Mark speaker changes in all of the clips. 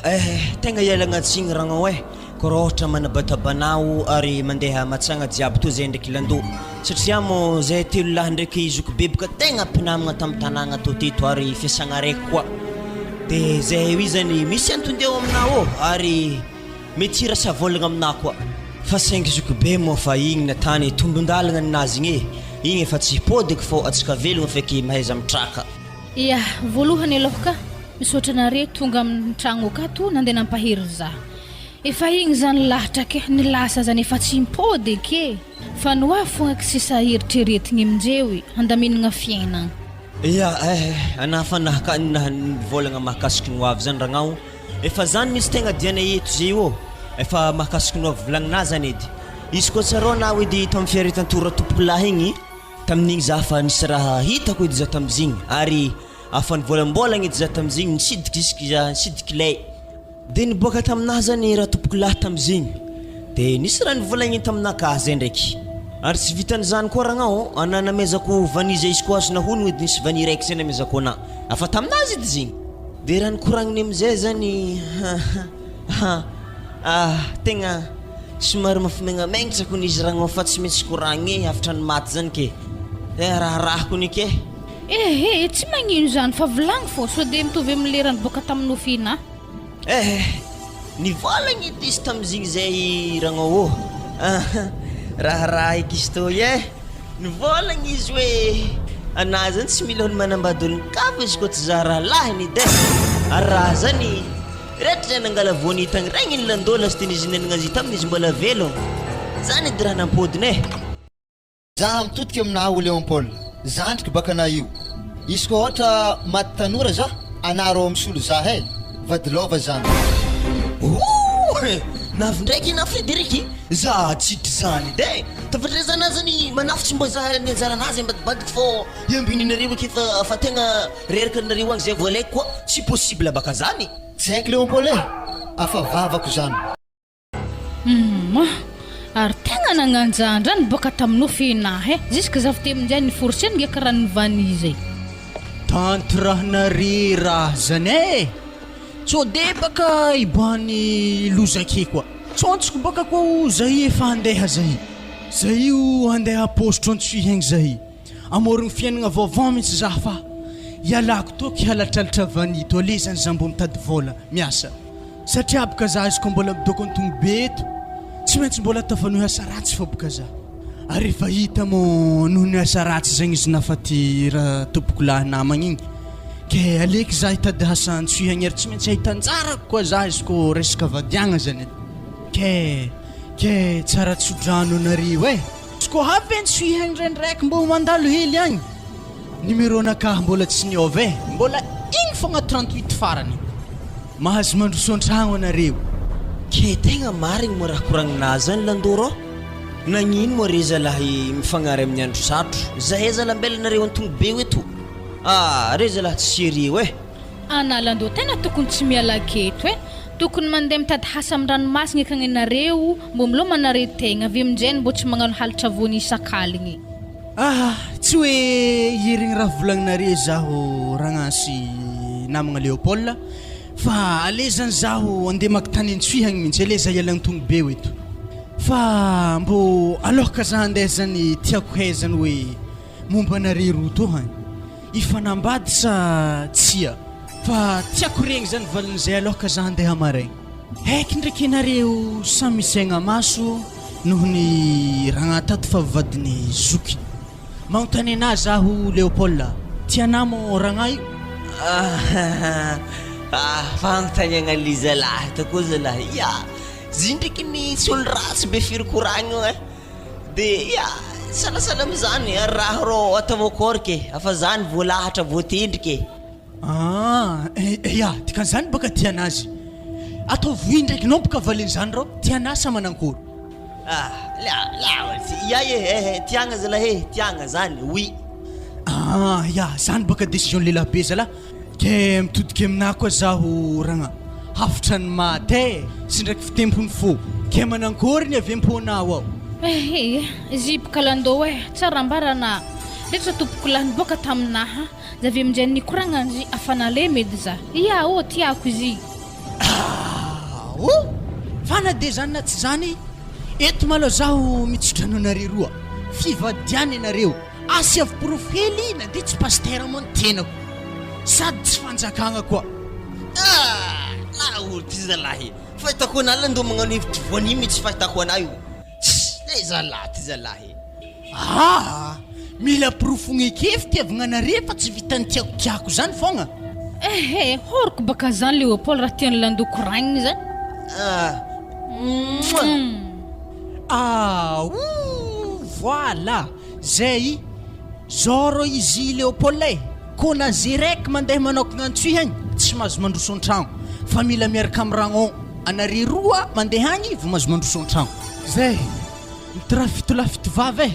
Speaker 1: eh, tegna ialagna tsigny ragnao eh, ko raha ôhatra manabatabanao ary mandeha matsagna jiaby tô zay ndraiky Lando, satria mô zahay telo lahy ndraiky zokibe boka tegna mpinamagna tamy tanagna tô teto ary fiasagna araiky koa, de zahay io zany misy anton-dia ao aminah ô ary mety hirasa vôlagna aminah koa, fa saingy zokibe moa fa igny natany tombon-dalagna ninazy igny e, igny efa tsy hipôdiky fô atsika velogno feky mahaiza mitraka.
Speaker 2: Ia, voalohany aloha ka, misaotra anare tonga amin'ny tragno akato nandeha nampahery za. Efa igny zany lahatra ke, ny lasa zany efa tsy mipody eky e! Fa ny ho avy fogna ky sisa eritreretigny aminjeo e, handaminagna fiainagna.
Speaker 1: Ia eh, anah fa nahaka nivôlagna mahakasiky ny ho avy zany ragnao, efa zany mintsy tegna dianay eto zay ô, efa mahakasiky ny ho avy volagninah zany edy. Izy koa tsaroanao edy tamin'ny fiaretan-tory ratompokolahy igny, Tamin'igny za fa nisy raha hitako edy za tamzigny ary afa nivolambolagna edy za tamzigny nisidika izy za nisidiky lay de niboaka taminah zany ratompokolahy tamzigny de nisy raha nivolagniny taminah ka zay ndraiky ary tsy vitan'izany koa ragnao ana namezako vanille zay izy koa azona honogno edy nisy vanille raiky zay namezako anah afa taminazy edy zigny de raha nikoragniny amizay zany ha ah tegna Somary mafimegnamegna kony izy ragnao fa tsy maintsy koragna e, hafatra ny maty zany ke. Eh raharaha kony ke.
Speaker 2: Ehe, tsy magnino zany fa vilagno fô, sao de mitovy amin'ny lera niboaka tamin'ny nofy-na.
Speaker 1: Eh, nivolagna edy izy tamizigny zay ragnao ô. Ah, raharaha eky izy tô eh. Nivolagna izy hoe anah zany tsy mila olo manambady olon-kafa izy koa tsy zah rahalahiny edy eh. Ary raha zany. Reto zay nangala voany tagny regny ny landô lastiny izy nenagna azy taminy izy mbola velogno zany edy raha nampodiny eh.
Speaker 3: Za mitodika aminà o Léon Paul, zandriko baka anà io. Izy koa ôhatra maty tanora za, anà rô misolo za he, vady lova zany.
Speaker 1: Ooh! Navy ndraiky enà Frederic, za tsitry zany edy eh! Tafadray za anà zany manafitsy mbô za ny anjaranà zay ambadibadiky fô iambininareo ake fa fa tegna Reraka nareo agny zay voalaiko koa tsy possible baka zany.
Speaker 3: Tsy haiko Léon-Paul e! Afa vavako zany.
Speaker 2: Humm ary tegna nagnanjandra niboaka tamin'ny nofy enahy eh, jusque za avy teo aminjay ni-forcer ngiaka ranon'ny vanille zay.
Speaker 4: Tanty raha nare raha zany eh! Tsô de baka iboahan'ny loza ake koa. Tsôntsoko baka koa o zahi efa handeha zahi. Zahi o handeha paositro antsohihy agny zahi. Amorogno fiainagna vaovao mintsy zah fa ialako toky halatralatra vanille to ale zany zah mbô mitady vôla miasa satria boka zah izy koa mbola midôko antongo be eto tsy maintsy mbola tafanohy asa ratsy fô boka zah ary efa hita mô noho ny asa ratsy zegny izy nafaty raha tompokolahy namagna igny ke aleky zah hitady asa antsohiagny ary tsy maintsy ahita anjarako koa zah izy kô resaka vadiagna zany ke ke tsara tsodrano anareo eh. Tsy ko avy ve ny suihagny ndraindraiky mbô mandalo hely agny? Numéro nakahy mbola tsy niôva e, mbola igny fogna 38 farany. Mahazo mandroso antragno anareo.
Speaker 1: Ke tegna marigny moa raha koragninà zany Landoro? Nagnino moa re zalahy mifagnary amin'ny andro sarotro? Zahay zalahy mbela nareo antongo be eto. Ah, re zalahy tsy sérieux eh.
Speaker 2: Analandoha tena tokony tsy miala aketo eh! Tokony mandeha mitady hasa am ranomasina ekagny nareo mbô miloma nareo tegna avy amizay mbô tsy magnano halatra voany isakaligny.
Speaker 4: Ah tsy hoe hierigny raha volagninare zaho Ragnansy namagna Léopold fa ale zany zaho andeha maka tany Antsohihagny mintsy ale za hiala antongo be eto fa mbô aloka za andeha zany tiako hay zany hoe momba anare roa toa hany Hifanambady sa tsia? Fa tiako regny zany valin'izay aloha ka za handeha maraigny. Heky ndraiky ianareo samy misaigna maso noho ny raha tato fa vadin'i zoky. Magnontany anah zaho Léopold a, tianah moa ragnah io?
Speaker 1: Ah, fagnontaniagna le zalahy to koa zalahy, ya! Zio ndraiky ny tsy olo ratsy be firy koragna io ein! De ya, salasala amizany ary raha rô atao akôry ke, afa zany voalahatra voatendriky e.
Speaker 4: Ah, ya, dikan'izany bôka tia anazy. Ataovy oui ndraiky nao boka valin'izany rô, tia anazy sa manankôry?
Speaker 1: Ah, la, la, ya e, eh, tiagna zalahy e, tiagna zany, oui.
Speaker 4: Ah, ya, zany bôka décision lehilahy be zalahy. Ke mitodika aminah koa zaho ragna hafitra ny maty eh sy ndraiky fitempon'ny fo ke manankory ny avy am-ponao ao.
Speaker 2: Ehe zipo kalandô eh tsara ambara na retra tompoko lahy niboaka taminaha za avy aminjay nikoragna nzy afa nalemy edy za ia ô tiako izy.
Speaker 4: Ah! Oh! Fa na dia izany na tsy izany, eto malao zaho mitsodrano anareo roa, fivadiana ianareo, asiavo porofo hely na dia tsy pasitera moa ny tenako, sady tsy fanjakagna koa.
Speaker 1: Ah! Laolo ty zalahy e! Fahitako anah lando magnano hevitry voanio mitsy fahitako anah io. Tss! Le zalahy ty zalahy e!
Speaker 4: Aa! Mila porofogna eke fitiavagna anare fa tsy vitan'ny tiako tiako zany fogna.
Speaker 2: Ehe, horiko baka zany Léopold raha tian'i Lando koragnina zany.
Speaker 1: Ah! Mouah!
Speaker 4: Aouh! Voilà! Zay! Zao rô izy Léopold e! Kô na ze raiky mandeha manokagna antsohihy agny tsy mahazo mandroso an-tragno fa mila miaraka am ragnon anare roa mandeha agny vao mahazo mandroso an-tragno. Zay! Mitra fitolahy fitovavy eh!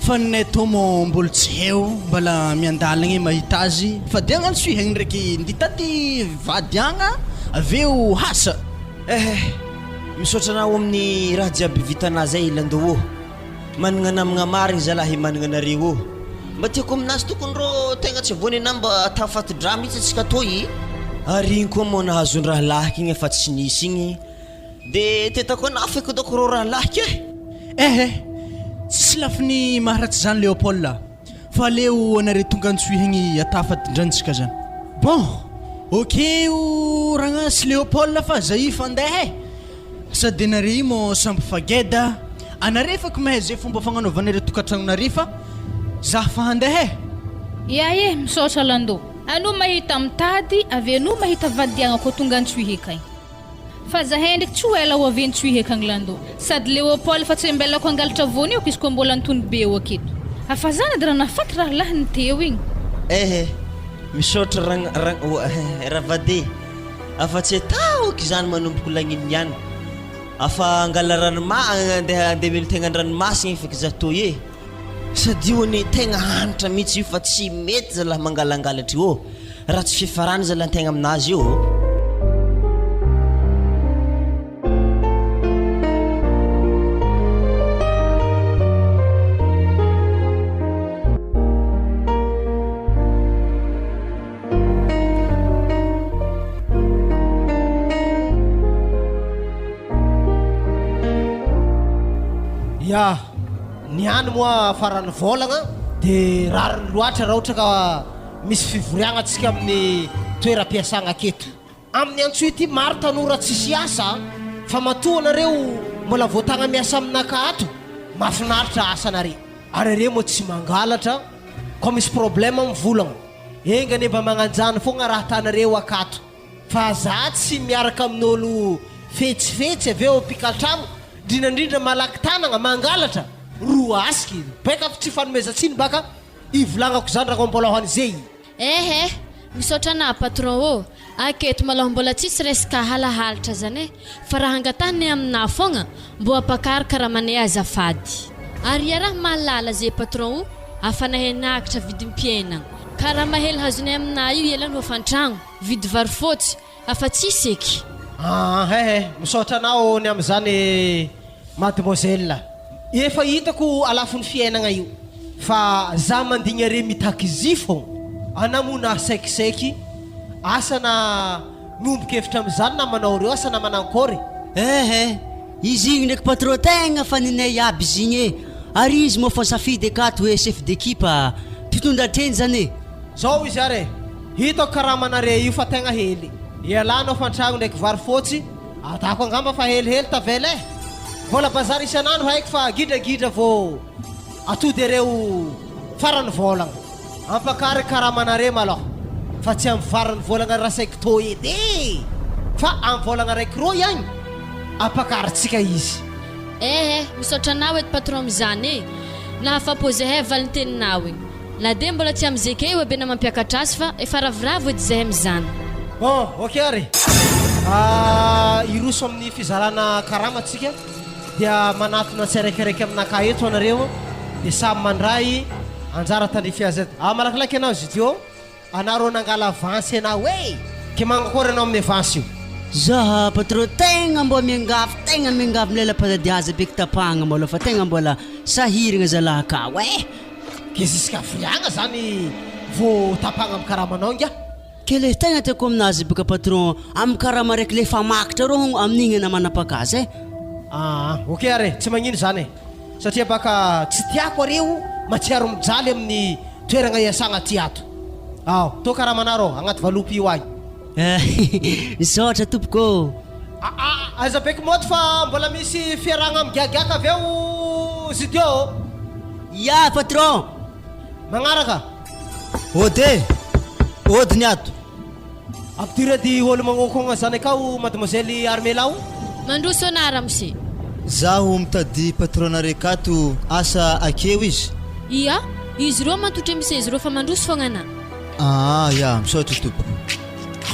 Speaker 4: Fa ny nay tô mô mbol tsy heo mbala miandalagna e mahita azy fa de agnano suihagny ndraiky ndy tady vady agna avy eo hasa.
Speaker 1: Eh! Misaotra anao amin'ny raha jiaby vitanà zay Lando ô! Managna namagna marigny zalahy managna anareo ô! Mba tiako aminazy tokony rô tegna tsy voany anà mba tafaty-draha mihitsy antsika tô e! Ary igny koa mô nahazo ny rahalahiko igny efa tsy nisy igny De tetako anah feky doko rô rahalahy ke!
Speaker 4: Eh eh! Tsisy lafiny maharatsy zany Léopold a! Fa aleo anareo tonga antsoihigny atafadindrantsika zany. Bon! Ok o Ragna sy Léopold fa zay fandeha e! Sady anare io mô samby fa geda, anare efa ko mahay ze fomba fagnanaovanareo tokantragnonare fa zah fa handeha e!
Speaker 2: Ia e! Misaotra Lando. Anao mahita mitady avy anao mahita vadiagna koa tonga antsohihy kay. Fa zahay ndreky tsy ho ela ho avy Antsohihy akagny Lando. Sady Léopold fa tsy ambelako hangalatra voanio izy koa mbola antony be eo aketo. Afa zany edy raha nahafaty rahalahiny teo igny.
Speaker 1: Eh eh misaotra rang rang eh ravade afa tsy ataoko izany manomboko lagnino niany afa angala ranoma andeha andeha milo-tegna an-dranomasina efa za toy eh. Sady io anie tegna hanitra mihitsy io fa tsy mety zalah mangalangalatra io ô! Raha tsy fiafarany zalah antegna aminazy io ô!
Speaker 5: Ya, ny any moa faran'ny vôlagna de rariny loatra raha ohatra ka misy fivoriagna antsika amin'ny toeram-piasagna aketo. Amin'ny antso ity maro tanora tsisy asa fa matoa anareo mbola voatagna miasa aminaka ato, mahafinaritra asanare. Ary are moa tsy mangalatra, koa misy problème mivolagna. Enga anie mba magnanjany fogna raha tanareo akato fa za tsy miaraka amin'olo fetsifetsy avy eo mpikatramo ndrindrandrindra malaky tanagna mangalatra roasiky beka tsy fanomezantsiny baka ivolagnako zany raha mbola ho any zei.
Speaker 6: Eh eh! Misaotra anah patron ô! Aketo malôha mbola tsisy resaka halahalatra zany e! Fa raha angatahiny aminah fogna mbô ampakaro karamanay azafady! Ary iaraha mahalala ze patron o afa nahay nakatra vidim-piainagna! Karama hely hazonay aminah io ialany hofan-tragno, vidy vary fotsy, afa tsisy eky!
Speaker 5: Aa eh eh! Misaotra anao ny amin'izany mademoiselle. Efa hitako alafon'ny fiainagna io fa za mandigny are mitaky zy fô ana moa na saikisaiky asa na miombon-kevitra amizany namanao reo asa na manankôry.
Speaker 7: Eh eh! Izy igny ndraiky patron tegna fa ninay iaby izy igny e! Ary izy moa fa nisafidy akato hoe chef d'équipe a! Mpitondra teny zany e!
Speaker 5: Zao izy ary e! Hitako karamanare io fa tegna hely! Ialahy anao fa an-tragno ndraiky vary fôtsy Atako angamba fa helihely tavela eh! Vola bazary isan'andro haiko fa gidragidra vao atody ereo faran'ny vôlagna. Ampakary karamanare malôha fa tsy amin'ny faran'ny vôlagna rasaiko tô edy e! Fa amin'ny vôlagna raiky rô ihany ampakarintsika izy.
Speaker 6: Eh eh, misaotra anao eto patron amizany e! Nahafapo zahay valinteninao igny. Na dia mbola tsy am ZK io abena mampiakatra azy fa efa ravoravo edy zahay mizana.
Speaker 5: Bon, ok ary. Hiroso amin'ny fizarana karama tsika dia manatona tsiraikiraiky aminakahy eto anareo dia samy mandray anjara tandrify azy eto. Ah, malakilaky ianao Zidio. Anareo nangala avance anao eh! Ke mangakory anao amin'ny avance io?
Speaker 7: Za patron tegna mbô miangavy tegna miangavy milela-pazadiaza be kitapahagna malôha fa tegna mbola sahiragna zalah akao eh!
Speaker 5: Ke jusqu'à vriagna zany vô tapahagna am karamanao ingahy?
Speaker 7: Ke le tegna tiako aminazy baka patron am karama raiky le fa makitra reo hogno amin'igny ana manapaka azy eh.
Speaker 5: Aa ok ary e, tsy magnino zany e, satria baka tsy tiako areo matsiaro mijaly amin'ny toeragna iasagna aty ato. Ao, tô karamanareo agnaty valopy io agny.
Speaker 7: Misaotra tompoko ô.
Speaker 5: Aa aiza be kmôty fa mbola misy fiarahagna migiagiaka avy eo studio ô.
Speaker 7: Ya patron.
Speaker 5: Magnaraka.
Speaker 3: Ody e! Ody ny ato.
Speaker 5: Ampidiro edy olo magnonkogna zany akao mademoiselle Armela o.
Speaker 6: Mandroso anah ramose.
Speaker 3: Zaho mitady patron-nareo akato asa akeo izy.
Speaker 6: Ia, izy reo matotra mise izy reo fa mandroso fogna anah.
Speaker 3: Aa ya, misaotra tompoko.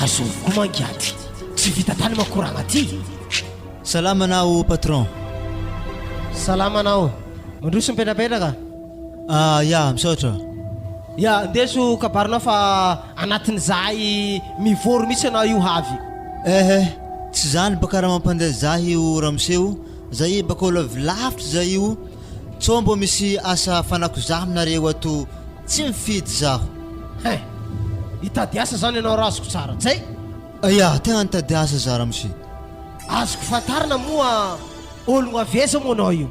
Speaker 5: Azovy koa mangiady, tsy vita tany makoragna ty.
Speaker 3: Salama anao patron.
Speaker 5: Salama anao. Mandroso mipetrapetraka.
Speaker 3: Ah ya, misaotra.
Speaker 5: Ya, ndeso kabarinao fa anatin'izahay mivory mihitsy ianao io havy.
Speaker 3: Eh eh, tsy zany baka raha mampandeha zah io ramose o, zah io baka olo avy lavitra zah io, tsao mbô misy asa fanako zah aminareo ato tsy mifidy zaho.
Speaker 5: Hein! Hitady asa zany ianao raha azoko tsara, zay?
Speaker 3: Ya, tegna nitady asa zah ramose.
Speaker 5: Azoko fantarina moa Ologno avy aiza moa anao io?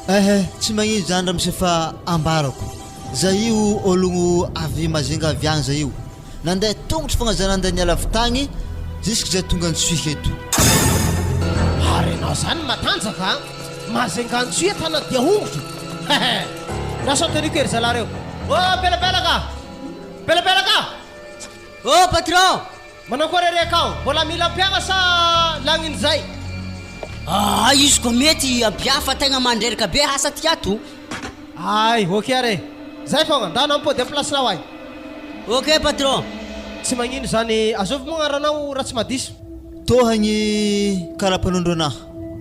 Speaker 3: Eh tsy magnino zany ramose fa ambarako, za io ologno avy Majunga avy agny za io, nandeha tongotry fogna za nandeha niala avy tagny jusque za tonga Antsohihy eto.
Speaker 5: Ary enao zany matanjaka a! Majunga Antsohihy tana dia hongotro? Hehe! Lasa teniko ery zalahy reo. Oh pelapelaka! Pelapelaka!
Speaker 7: Oh patron!
Speaker 5: Manao akory re akao? Mbola mila ampiagna sa lagnin'izay?
Speaker 7: Ah izy ko mety ampia fa tegna mandreraka be asa ty ato.
Speaker 5: Ay, ok ary e. Zay fogna, ndana mipody am place-nao agny.
Speaker 7: Ok patron.
Speaker 5: Tsy magnino zany, azovy moa agnaranao raha tsy mahadiso?
Speaker 3: Tohagny karapanondro anah.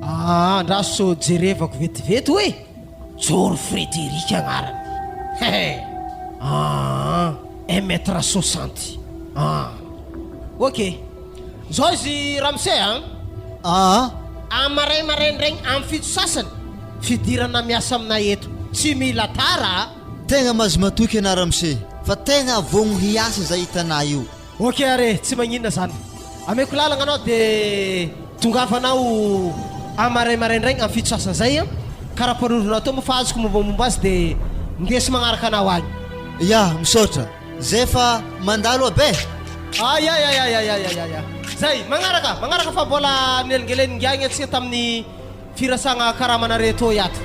Speaker 5: Ah, andraso jerevako vetivety hoe Joro Frederic agnarany. Hehe. Ah, un mètre soixante. Ah. Ok. Zao izy ramose an.
Speaker 3: Ah.
Speaker 5: Amaray maraindraigny am fito sasany fidirana miasa aminay eto. Tsy mila tara a.
Speaker 3: Tegna mahazo matoky anah ramose fa tegna vogno hiasa zah hitanah io.
Speaker 5: Ok ary e, tsy maninona zany. Ameko lalagna anao de tongava anao amaray maraindraigny am fito sasany zay an, karapanondronao tô moa fa azoko mombamomba azy de ndesy magnaraka anao agny.
Speaker 3: Ya, misaotra. Zay fa mandalo aby e!
Speaker 5: Ayayayayayayaya. Zay, magnaraka, magnaraka fa mbola nelingeleningagny antsika tamin'ny Firasagna karamanareo toy ato.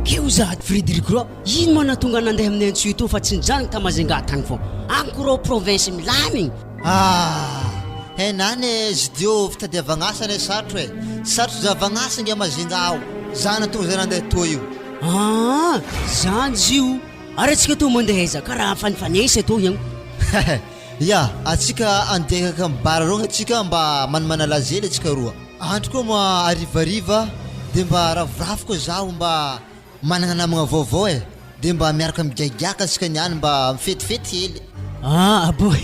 Speaker 7: Keo za Frédéric Roy. Ino ma nahatonga nandeha aminay Antsohihy toa fa tsy nijanona ta Majunga tagny fô? Agny ko rô province milamigny.
Speaker 3: Ah! Henany e Zidio fitadiavagn'asa anie sarotro e! Sarotro zavagn'asa nge Majunga ao! Za nahatonga zay nandeha toa io.
Speaker 7: Ah! Zany zio! Ary atsika toa mandeha aiza? Karaha mifanifanesy etoa iagny.
Speaker 3: Ya, atsika andeha hikaka am bar rogny atsika mba manomana lazely atsika roa. Andro koa moa harivariva de mba ravoravo koa zaho mba Managna namagna vaovao e! De mba miaraka migaigaka antsika niany mba mifetifety hely.
Speaker 7: Ah bon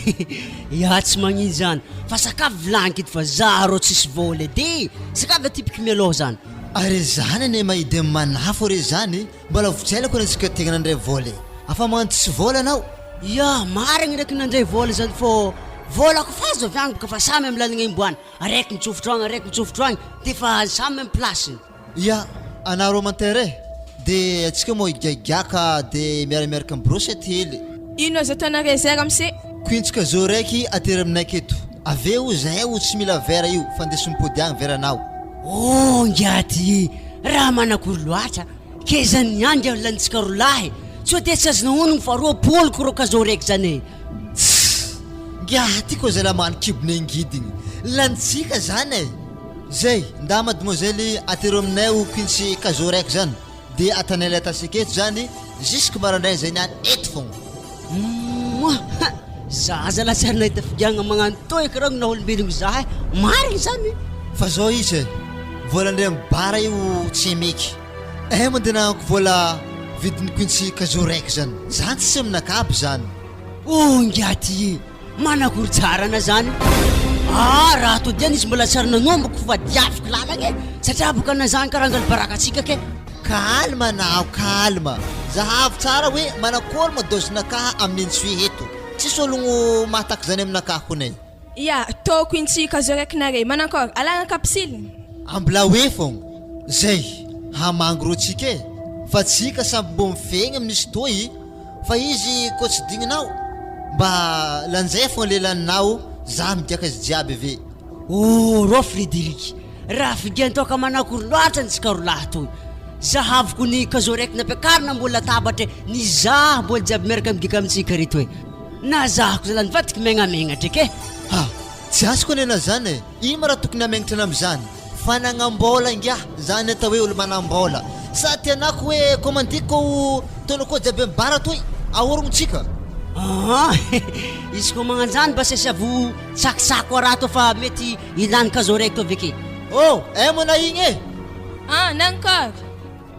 Speaker 7: ya tsy magnino zany fa sakafo volagniko eto fa za rô tsisy vôla edy e! Sakafo atipiky mialôha zany.
Speaker 3: Are zany anie maide manafo re zany mbola votsela ko antsika tegna nandray vôla e! Afa magnano tsisy vôla anao.
Speaker 7: Ya marigny ndraiky nandray vôla zany fô vôlako fa azo avy agny boka fa samy amy lalagna imboana, araiky mitsofotro agny araiky mitsofotro agny defa samy amy place-ny.
Speaker 3: Ya, anareo amantaire e! De antsika moa higaigaka de miara-miaraka mi-brochette hely.
Speaker 8: Ino azo ataonareo zay ramose?
Speaker 3: Kointsika zao raiky atery aminay aketo. Avy eo zahay o tsy mila vera io fa ndeso mipody agny veranao.
Speaker 7: Oh ngiaty raha manakory loatra ke zany ihany ngia lanintsika rolahy sao dia tsy azonao onogno fa 20 ko rô kazao raiky zany e.
Speaker 3: Tssy! Ngiaty koa zalahy magnano kibonay ngidigny. Lanintsika zany e! Zay, nda mademoiselle atero aminay o quincy cageot raiky zany de atanay lay atasika eto zany jusque maraindray zay niany eto fogna.
Speaker 7: Moa ha! Za zalahy tsy ary nahita figiagna magnano toy karaha na olombelogno za e! Marigny zany!
Speaker 3: Fa zao izy e, vola ndray am bar io tsy emeky. Eh mandeha nagnako vola. vidin'ny quincy cajot raiky zany. Zany tsisy aminakahy aby zany.
Speaker 7: Oh ingahy ty e! Manakory tsara ana zany? Ah raha to diany izy mbola tsary nanomboko fa diaviko lalagna e! Satria boka ana zany karaha angaly baraka antsika ke!
Speaker 3: Calme anao calme! Zahavo tsara hoe manakory moa dose-nakahy amin'ny intsui eto. Tsisy ologno mahataky zany aminakahy kony e!
Speaker 8: Ya, tôko intsy ka zao raiky nare. Manankôry, alagna kapsiliny.
Speaker 3: Ambla hoe fogna zay hamangy rô tsika e! Fa tsika samby mbô mifegny amin'ny stoa i! Fa izy koa tsy digninao mba lanjay fogna le laninao za migiaka izy jiaby ave.
Speaker 7: Oh rô Frederic, raha figian-toaka manakory loatra ny tsikarolahy toy. Zahaviko ny kazo raiky nampiakarina ambony latabatra e, ny zah mbola jiaby miaraka migiaka amintsika reto e. Na zahako zalahy nivadiky megnamegnatra eky e.
Speaker 3: Ha! Tsy azoko anie na zany e! Ino ma raha tokony hamegnatra ana amizany? Fanagnam-bôla ingahy, zany atao hoe olo manam-bôla. Sa tianako hoe commandiko ho taona koa jiaby am bar atoy, ahorogno tsika?
Speaker 7: Aa izy koa magnanjany mba asiasiavo tsakitsako araha tô fa mety ilany kazô raiky tô aveke.
Speaker 3: Oh! Aimo na igny e!
Speaker 8: Ah, nankôry?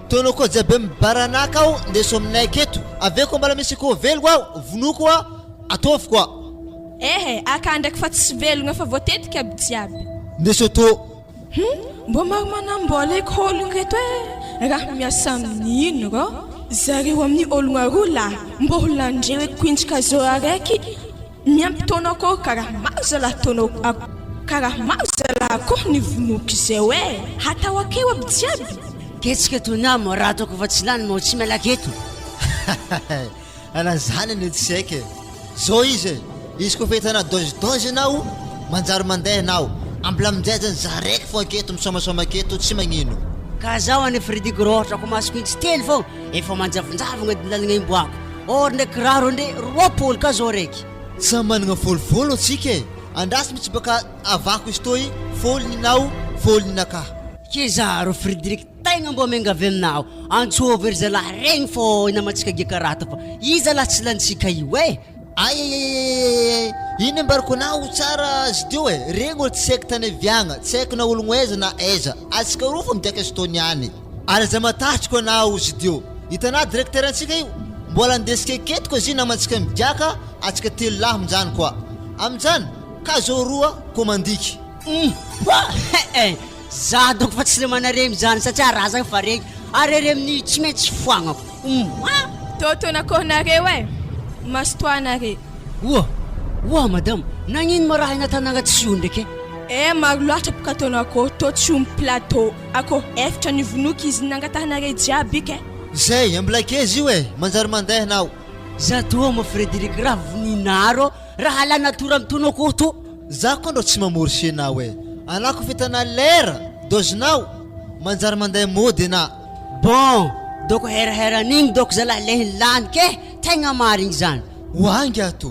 Speaker 3: Taona koa jiaby am baranaka aho ndeso aminay aketo, avy eo koa mbala misy akoho velogno aho vonoko a ataovy koa.
Speaker 8: Ehe, aka ndraiky fa tsy velogno efa voatetiky aby jiaby.
Speaker 3: Ndeso atô.
Speaker 8: Hum, mbô maro manambola eky ologno reto e, raha miasa amin'ino rô? Zareo amin'ny ologno aroa lahy mbô ho landreo eky kointsy zô araiky Miampy taona akôho karaha maro zalahy taona karaha maro zalahy akôho ny vonoiko zeo eh! Hatao akeo aby jiaby!
Speaker 7: Ketsika toy ny amo raha ataoko fa tsy lany mao tsy miala aketo.
Speaker 3: Ana zany anie tsy haiko e! Zao izy e! Izy koa fa hitanao dose dose enao manjary mandeha enao, ambla aminjay zany za raiky fô aketo misaomasaoma aketo tsy magnino.
Speaker 7: Ka zaho anie Freddy Gros ohatra ko masoko iny tsy telo fô efa manjavonjavogna edy lalagna imboako. Or ndray kiraro ndre 20 ka zao raiky.
Speaker 3: Samy managna fôlifôly atsika e! Andraso mitsy baka avako izy toy fôly ninao fôly ninakahy.
Speaker 7: Keza rô Frederic tegna mbô miangavy aminao antsôvy ry zalahy regny fô namantsika giaka raha fa i zalahy tsy lanitsika io e!
Speaker 3: Ayayayayayay ino ambarako anao tsara izy teo e! Regny olo tsy haiko tany aviagna tsy haiko na ologno aiza na aiza atsika roa fô migiaka izy tô niany. Ary aza matahotra koa anao Zidio. Hitanao directeur antsika io? Mbola andesika eketo koa zy namantsika migiaka atsika telolahy aminjany koa. Aminjany ka zao roa komandiky.
Speaker 7: Humm he eh! Za doko fa tsy le manaremy zany satria raha zany fa regny ary ery amin'ny tsy maintsy foagnako. Humm ah!
Speaker 8: Tôtôna akory nareo eh! Mazotoa nare.
Speaker 7: Oa! Oa madama! Nagnino ma raha inatanagna tsy io ndraiky eh?
Speaker 8: Eh maro loatra boka ataonao akory tô tsy omby plateau. Akoho efitra nivonoiko izy nangatahanare jiaby ika eh.
Speaker 3: Zay, ambilakeza io e! Manjary mandeha enao.
Speaker 7: Za toa ma Frederic raha voninaro raha la natura mitono akoho to.
Speaker 3: Za koa ndro tsy mamorse anao e! Anao koa fitana lera, dose-nao, manjary mandeha mody ena.
Speaker 7: Bon, doko heraheran'igny doko zalahy lehy lany ke, tegna marigny zany.
Speaker 3: Oa ingahy to!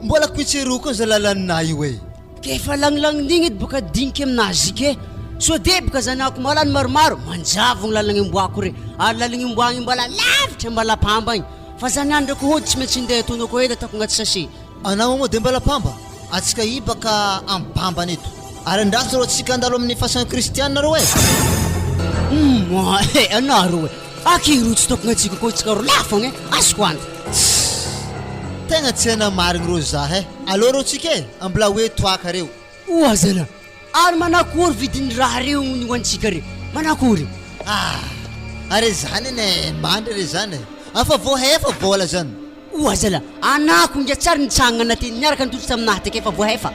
Speaker 3: Mbola koitseroa koa zalahy laninah io e!
Speaker 7: K'efa lagnilagniny edy boka diniky aminazy ke sao deboka zanako malany maromaro manjavogno lalagna imboako re ary lalagna imboagny mbola lavitra ambalapamba agny fa za niany ndraiky hody tsy maintsy ndeha ataonao koa edy ataoko agnaty sase.
Speaker 3: Anao moa de mbalapamba? Atsika hibaka am bambany eto. Ary andraso reo tsika andalo amin'ny fasan'ny kristiana reo e!
Speaker 7: Humm eh anareo e! Aky ro tsy tokony atsika koa tsika ro lafo agny e! Azoko antoka.
Speaker 3: Tssy! Tegna tsy haina marigny reo zah eh! Aleo reo tsika e! Ambla hoe toaka reo.
Speaker 7: Oa zala! Ary manakory vidin'ny raha reo ny ho antsika re? Manakory?
Speaker 3: Ah! Are zany anie mandry re zany e! Afa voahefa vola zany.
Speaker 7: Oa zala! Anako inga tsary nitsangana teny niaraka nitory taminahy teky efa voahefa.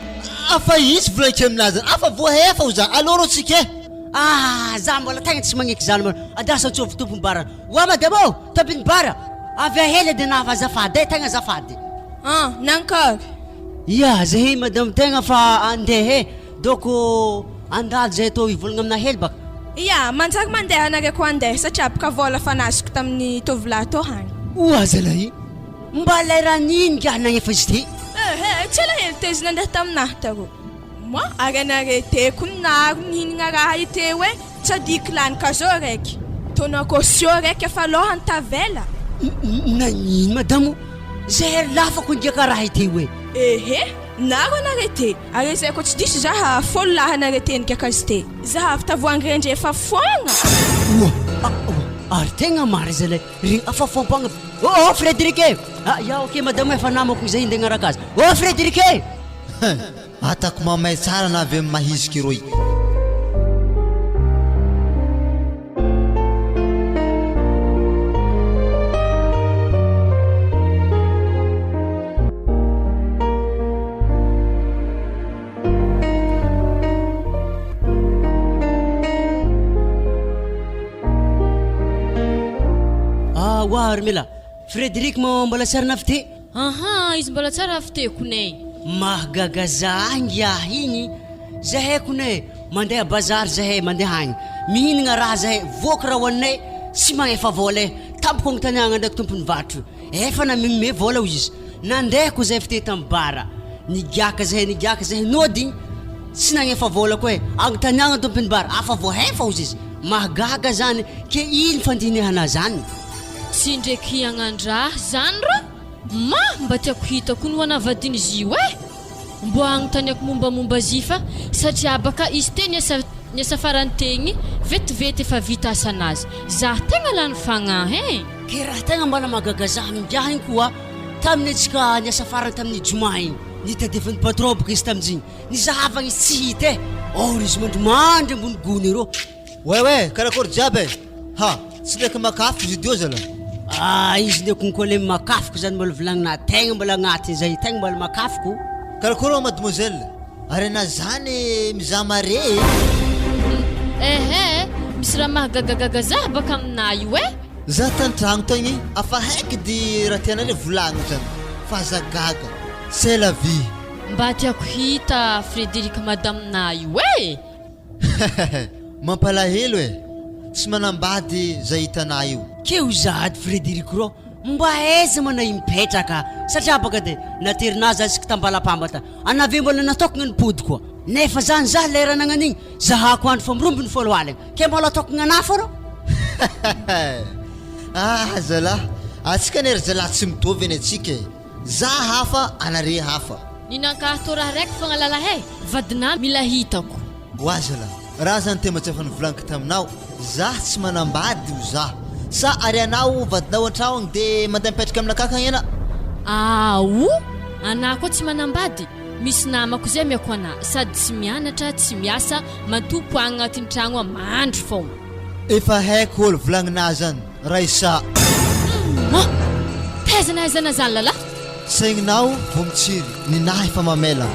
Speaker 3: Afa izy volaiko aminazy zany afa voahefa ho za aleo reo tsika e!
Speaker 7: Ah! Za mbola tegna tsy magneky zany malôha. Andraso antsôvy tompony bara. Oa madama ô! Tompony bara! Avy ahela de nava azafady e! Tegna azafady.
Speaker 8: An! Nankôry?
Speaker 7: Ia, zahay madame tegna fa andeha e! Donc andalo zahay tô hivolagna aminà hely baka.
Speaker 8: Ia, manjary mandeha anareo ko andeha satria boka vôla fa nazoko tamin'ny tovolahy tô hany.
Speaker 7: Oa zalahy! Mba leran'ino ngiahy nagnefa izy ty?
Speaker 8: Ehe, tsy ela hely teo izy nandeha taminah tarô. Moi, ary anare teo ko naro nihinagna raha io teo e! Tsy adiko lany ka zao raiky. Taona caution raiky efa lohany tavela.
Speaker 7: Nagnino madamo? Zay ry lafako ngiaka raha ity hoe.
Speaker 8: Ehe, naro anare te, are zay ko tsy diso zaha folo lahy anare te ngiaka azy te. Zaha avy tavoahangy rendry efa foagna.
Speaker 3: Oa, a, oa.
Speaker 7: Ary tegna marina zalahy regny afafampagna Oh oh Frederic e! Ah ya ok madama efa namako izay ndeha agnaraka azy Oh Frederic e!
Speaker 3: Hein! Atako mamay tsara na avy amin'ny mahiziky roy.
Speaker 7: Ah oa ry Mila, Frederic moa mbola tsara navite?
Speaker 6: Aha, izy mbola tsara aviteko ne.
Speaker 7: Mahagaga za ahy ngiahy igny, zahay kone mandeha bazary zahay mandeha agny, mihinagna raha zahay, voky raha hoaninay, tsy magnefa vola e, tampoka agnontaniagna ndraiky tompony varotra io, efa namegnome vola hoy izy, nandeha ko zahay fite tamy bar, nigiaka zahay nigiaka zahay nody tsy nagnefa vola koa e, agnontaniagna tompony bar, afa voahefa hozy izy, mahagaga zany, ke ino fandinihana zany?
Speaker 6: Tsy ndreky hagnandraha zany rô! Ma mba tiako hita ko ny ho anavadin'izy io eh! Mbô agnontaniako mombamomba azy fa satria baka izy te niasa niasa farany tegny vetivety efa vita asanazy zah tegna lany fagnahy eh!
Speaker 7: Ke raha tegna mbola mahagaga zah mingiahy igny koa tamin'ny antsika niasa farany tamin'ny joma igny nitadiavan'ny patron boka izy tamin'izigny nizahavagna izy tsy hita eh! Or izy mandrimandry ambony gony arô.
Speaker 3: Ouais ouais, karakory jiaby e! Ha! Tsy ndraiky makafoko izy dio zala.
Speaker 7: Ah izy ndraiky konko le makafoko zany mbola volagnina tegna mbola agnatiny zay tegna mbola makafoko.
Speaker 3: Karakory wa mademoiselle? Ary anà zany mizaha mare e!
Speaker 6: Ehe, misy raha mahagagagaga zah baka aminà io eh!
Speaker 3: Zah tantragno tagny afa haiky dy raha tianareo volagny zany fa aza gaga, c'est la vie.
Speaker 6: Mba tiako hita Frederic madame-nà io eh!
Speaker 3: Mampalahelo e! Tsy manambady zay hitanà io.
Speaker 7: Keo zahady Frederic rô mba aiza ma na mipetraka satria baka de naterinà za isaka tambalapamba ta anà ve mbola natokagna nipody koa nefa zany za lera nagnan'igny zahako andro fa mirombo ny folo aligna ke mbola atokagna anà fô rô.
Speaker 3: Ah zalah, atsika anie ry zalah tsy mitovy anie tsika e! Za hafa anare hafa.
Speaker 6: Ninankahy tô raha raiky fogna lalahy e, vadinà mila hitako.
Speaker 3: Oa zalah, raha zany tema tsy efa novolaniko taminao, zah tsy manambady o zah. Sa ary anao vadinao antrao agny de mandeha mipetraka aminakah akagny ena?
Speaker 6: Aao, anah koa tsy manambady, misy namako zay amiako anah, sady tsy mianatra, tsy miasa, mantompo agny agnatin'ny tragno ao mandry fogna.
Speaker 3: Efa haiko olo volagninah zany. Raissa.
Speaker 6: Humm! Taiza na aiza na zany lalah?
Speaker 3: Saigninao vao mitsiry, ninahy efa mamela.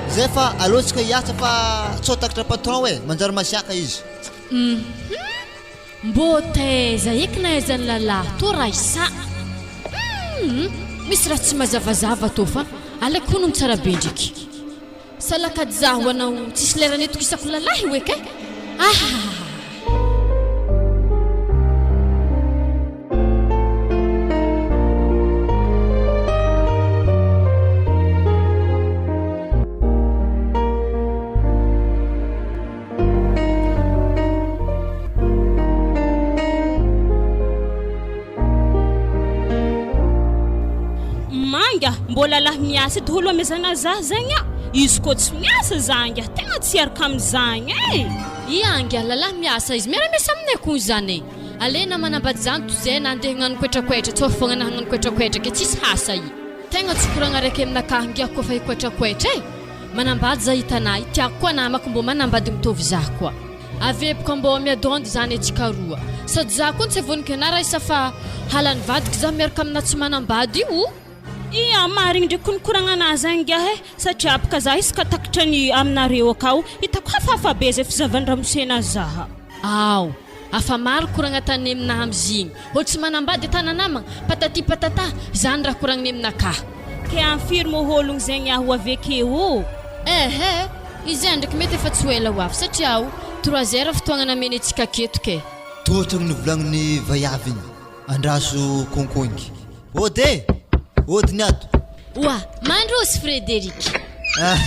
Speaker 3: Zay fa aleo tsika hiasa fa sao takatra patron e, manjary masiaka izy.
Speaker 6: Humm! Mbô taiza eky na aiza ny lalah tô Raissa? Humm! Misy raha tsy mazavazava tô fa aleoko honogno tsara be ndreky. Salakadza ho anao tsisy lera nitokisako lalahy oe kay ahahaha.
Speaker 9: Manga, mbola lahy miasa daholo amezana za zegny a! Izy koa tsy miasa za ngiah tegna tsy hiaraka amizagny e!
Speaker 6: Ia ngiah lalahy miasa izy miara miasa aminay koa zany e! Alena manambady zany tozay na andeha hagnano koetrakoetra tsô fogna na hagnano koetrakoetra ke tsisy hasa i! Tegna tsy koragna raiky aminakahy ngiah koa fa hikoetrakoetra e! Manambady za hitanà i tiako koa namako mbô manambady mitovy za koa. Aveboko mbô miadondy zany atsika roa. Sady za koa tsy avoniky anà raisa fa halan'ny vadiko za miaraka aminà tsy manambady io o!
Speaker 9: Ia, marigny ndreky ko nikoragna anah zagny ngiahy e, satria bka za isaka takatra ny aminareo akao, hitako hafahafa be zay fizahavan'ny ramose nazy zaha.
Speaker 6: Ao, afa maro koragna tany aminah amizigny, olo tsy manambady atana namagna, patati patata, zany raha koragniny aminakahy.
Speaker 9: Ke am firy mo hologny zegny aho avy akeo o?
Speaker 6: Ehe, izay ndraiky mety efa tsy ho ela ho avy satria o, trois heures fotoagna nameny antsika aketo ke.
Speaker 3: Tohatra ny novolagnin'ny vaiavy igny. Andraso konkoingy. Ody e! Ody ny ato.
Speaker 6: Oa, mandroso Frederic.
Speaker 3: Ah,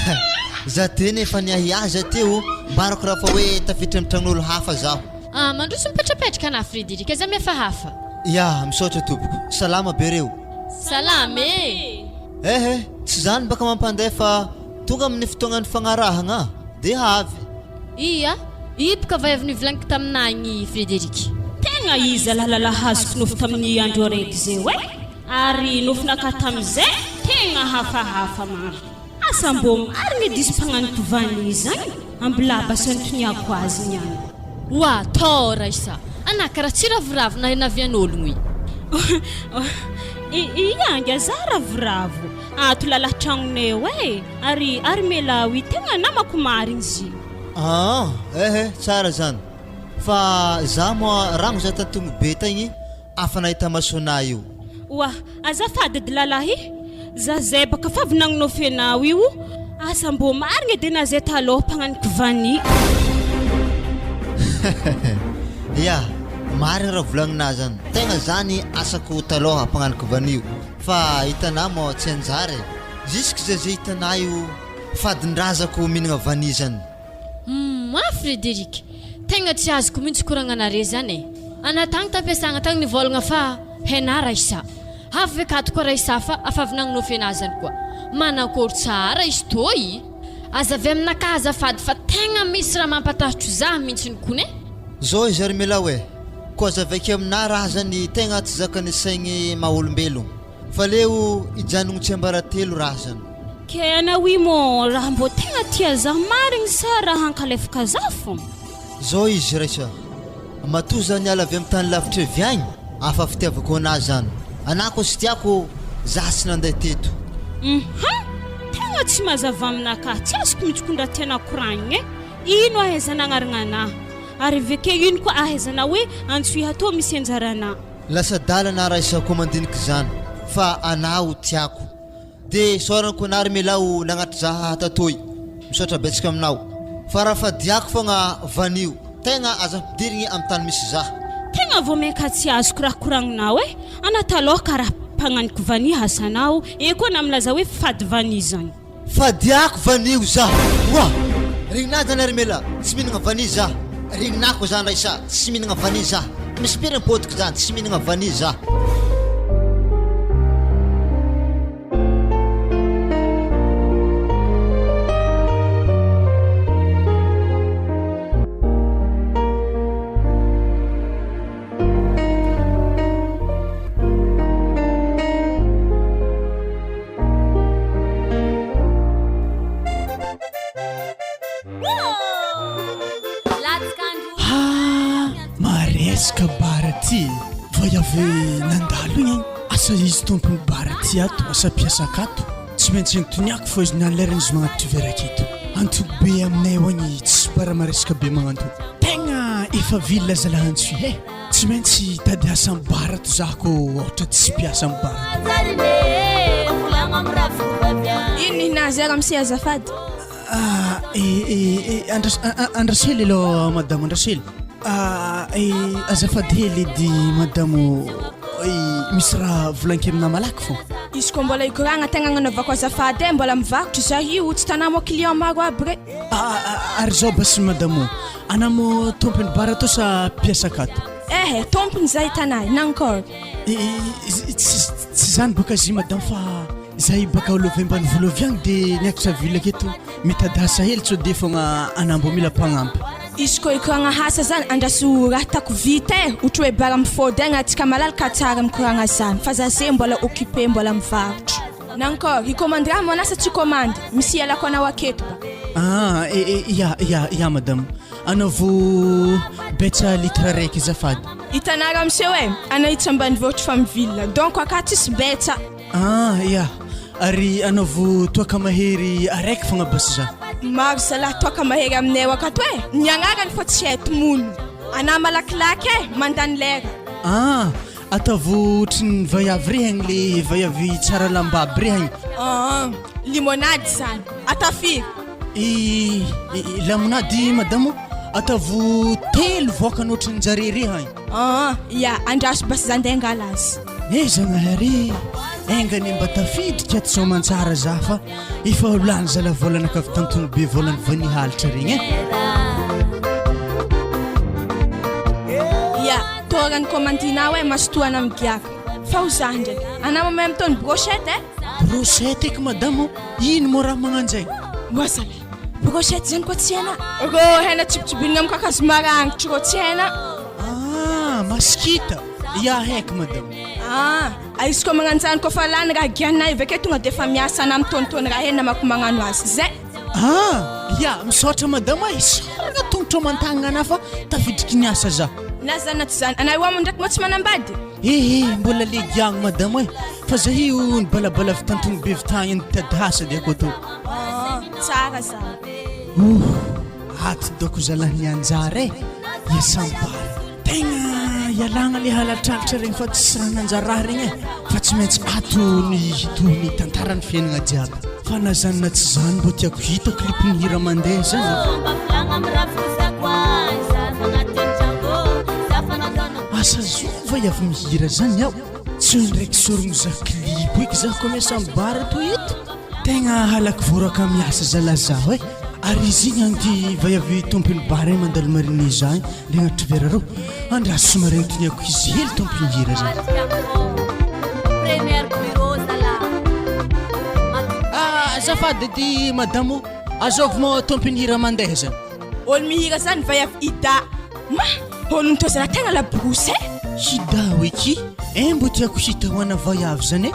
Speaker 3: za tena efa niahiahy za teo, mbarako raha fa hoe tafiditra amin'ny tranon'olo hafa zaho.
Speaker 6: Ah, mandroso mipetrapetraka anah Frederic, aza mihafahafa.
Speaker 3: Ya, misaotra tompoko. Salama be reo.
Speaker 6: Salama e!
Speaker 3: Ehe, tsy zany baka mampandeha fa tonga amin'ny fotoagnan'ny fagnarahagna de avy.
Speaker 6: Ia, hipoka vay avy nivolagniko taminah igny Frederic.
Speaker 9: Tegna. Tegna iza lahalala azoko nofy tamin'ny andro araiky zeo eh! Ary nofinakahy tamin'izay tegna hafahafa marina. Asa mbô marigny edy izy mpagnano kivany zagny? Ambilaba sy antoniako azy niany.
Speaker 6: Oa tao Raissa, anah karaha tsy ravoravo na navian'ologno i.
Speaker 9: Ianga za ravoravo, ato lalah tragnonay eo eh, ary ary Melawi tegna namako marigny izy.
Speaker 3: Aa eh tsara zany fa za moa ragno za tantogno be tagny afa nahita masonah io.
Speaker 9: Oa, azafady edy lalahy, za zay baka fa avy nagnonofy anao io, asa mbô marigny edy anah zay talôha mpagnano kivani.
Speaker 3: Ya, marigny raha volagninah zany, tegna zany asako talôha mpagnano kivani io, fa hitanah moa tsy anjara e, jusque zay zay hitanah io fadin-drazako mihinagna vani zany.
Speaker 6: Humm ah Frederic, tegna tsy azoko mintsy koragnanare zany e! Ana tagny tampiasagna tagny nivôlagna fa hena Raissa. Avy ve kato koa Raissa fa afa avy nagnonofy anah zany koa. Manankôry tsara izy tô i! Aza avy aminakahy azafady fa tegna misy raha mampatahotro zah mintsiny kony e!
Speaker 3: Zao izy ry Milao e! Koa azavaiko aminah raha zany tegna tsy zakan'ny saigny maha olombelogno. Fa leo hijanogno tsiambaratelo raha zany.
Speaker 9: Ke anao i mo raha mbô tegna tia zah marigny sa raha ankalefaka zah fô?
Speaker 3: Zao izy raisa, matoa za niala avy am tany lavitra avy agny, afa fitiavako anah zany, anah koa tsy tiako zah tsy nandeha teto.
Speaker 9: Hum tegna tsy mazava aminakahy, tsy azoko mitsy ko ndra tianah koragnigny e, ino ahaizana agnaragna anah, ary avy ake ino koa ahaizana hoe antsoiha tô misy anjaranah.
Speaker 3: Lasa adalana raisa koa mandinika izany fa anah o tiako de isaorana koa anah ry mela o nagnatry zaha tatoy misaotra betsaka aminao fa raha fadiako fogna vanio tegna aza ampidirigny am tany misy zaha.
Speaker 9: Tegna vao mainka tsy azoko raha koragninao e, ana taloha karaha mpagnaniky vania asanao, eo koa ana milaza hoe fady vania zany.
Speaker 3: Fadiako vanio za oa! Regninah zany ary mela tsy mihinagna vanille za, regninah ko zany raisa tsy mihinagna vanille za, misy piry am-potiko zany tsy mihinagna vanille za.
Speaker 4: Ha! Maresaka bara ty e! Vao avy nandalo igny agny, asa izy tompon'ny bara ty ato, asa mpiasa akato, tsy maintsy nitoniako fô izy niany lerany izy magnatitra vera aketo. Antoko be aminay ao agny tsisy bara maresaka be magnanto. Tegna efa ville zalahy Antsohihy e! Tsy maintsy hitady asa am bar ato za ko ohatra tsy mpiasa am bar.
Speaker 8: Ino ny nahazo ramose azafady?
Speaker 4: Ah, eh, eh, eh, andraso andraso hely aloha madamo andraso hely. Ah, eh, azafady hely edy madamo eh, misy raha volaniko aminà malaky fô.
Speaker 8: Izy koa mbola hikoragna tegna agnanaovako azafady e, mbola mivarotra za io, tsy tanà moa client maro aby re.
Speaker 4: Ah, ah, ary zao basy madamo, Ana mo tompony bar ato sa mpiasa akato?
Speaker 8: Eh, tompony zahay tanà, nankôry?
Speaker 4: Tsy zany boka zy madame fa zahay baka olo avy ambanivolo avy agny de niakatra ville aketo mitady asa hely sao de fogna ana mbô mila mpagnampy.
Speaker 8: Izy koa hikoragna asa zany andraso raha tako vita eh, ohatry hoe bar mifôdy agny atsika malalaka tsara mikoragna zany fa za ze mbola occupé mbola mivarotro. Nankôry, hikômandy raha moa anà sa tsy hikômandy? Misy ialako anao aketo ba.
Speaker 4: Ah, eh, eh, ya, ya, ya madame. Anaovo betsa litre raiky azafady.
Speaker 8: Hitanà ramose hoe, anà itsy ambanivohitra fa mi-ville, donc akà tsisy betsa.
Speaker 4: Ah, ya. Ary anaovo toaka mahery araiky fogna basy za.
Speaker 8: Maro zalahy toaka mahery aminay akato e! Ny agnarany fô tsy hay tomonina. Anà malakilaky e, mandany lera.
Speaker 4: Ah, Ataovy ohatry ny vaiavy re agny le vaiavy tsara lamba aby re agny.
Speaker 8: Aa, limonade zany. Atao firy?
Speaker 4: I lamonady madamo ataovy telo voakany ohatrin'jare re agny.
Speaker 8: Aa, ya, andraso basy za ndeha angala azy.
Speaker 4: Eh Zagnahary e, enga anie mba tafiditra ato soamantsara za fa efa ho lany zala volana ka avy tantogno be volany vao nihalitra regny e.
Speaker 8: Ya. Toa ny commandinao eh mazotoa ana migiaka. Fa ho zah ndraiky. Anah mamay mitony brochette eh.
Speaker 4: Brochette eky madame ô, ino moa raha magnanjay?
Speaker 8: Oa zalahy, brochette zany koa tsy hainà? Rô hena tsibitsibinina amin'ny kakazo maragnitry rô tsy hainà?
Speaker 4: Ah! Masikita? Ya haiko madame.
Speaker 8: Ah, izy koa magnano zany koa fa lany raha gianay avy ake tonga de efa miasa ana mitaonitaony raha hena namako magnano azy zay.
Speaker 4: Ah, ya misaotra madame a, isaorana tongotro aman-tagnana anah fa tafidriky ny asa za.
Speaker 8: Na zany na tsy zany, anah io amo ndraiky moa tsy manambady?
Speaker 4: Eh eh, mbola le giagny madame e, fa za io nibalabala avy tantogno be avy tagny nitady asa de ako atao.
Speaker 8: Ah, tsara zany.
Speaker 4: Ouh, ato doko zalahy ny anjara e, iasampara. Tegna ialagna le halatralatra regny fa tsisy raha nanjary raha regny e, fa tsy maintsy ato ny hitohy ny tantaran'ny fiainagna jiaby. Fa na zany na tsy zany mbô tiako hita clip ny hira mandeha zany e. Asa zova avy mihira zany aho, tsy ndraiky sorogno za clip eky za koa miasa am bar toy eto. Tegna halako voraka miasa zalahy zaho e! Ary izy igny anty vaiavy tompony bar igny mandalo marine za igny le agnatry vera reo. Andraso somary antoniako izy hely tompony hira zany. Ah, azafady edy madamo ô, azôvy moa tompony hira mandeha zany.
Speaker 8: Olo mihira zany vaiavy Ida. Ma! Olo nitao zalahy tegna laborosy e!
Speaker 4: Hida hoe ki? Eh mbô tiako hita ho ana vaiavy zany e!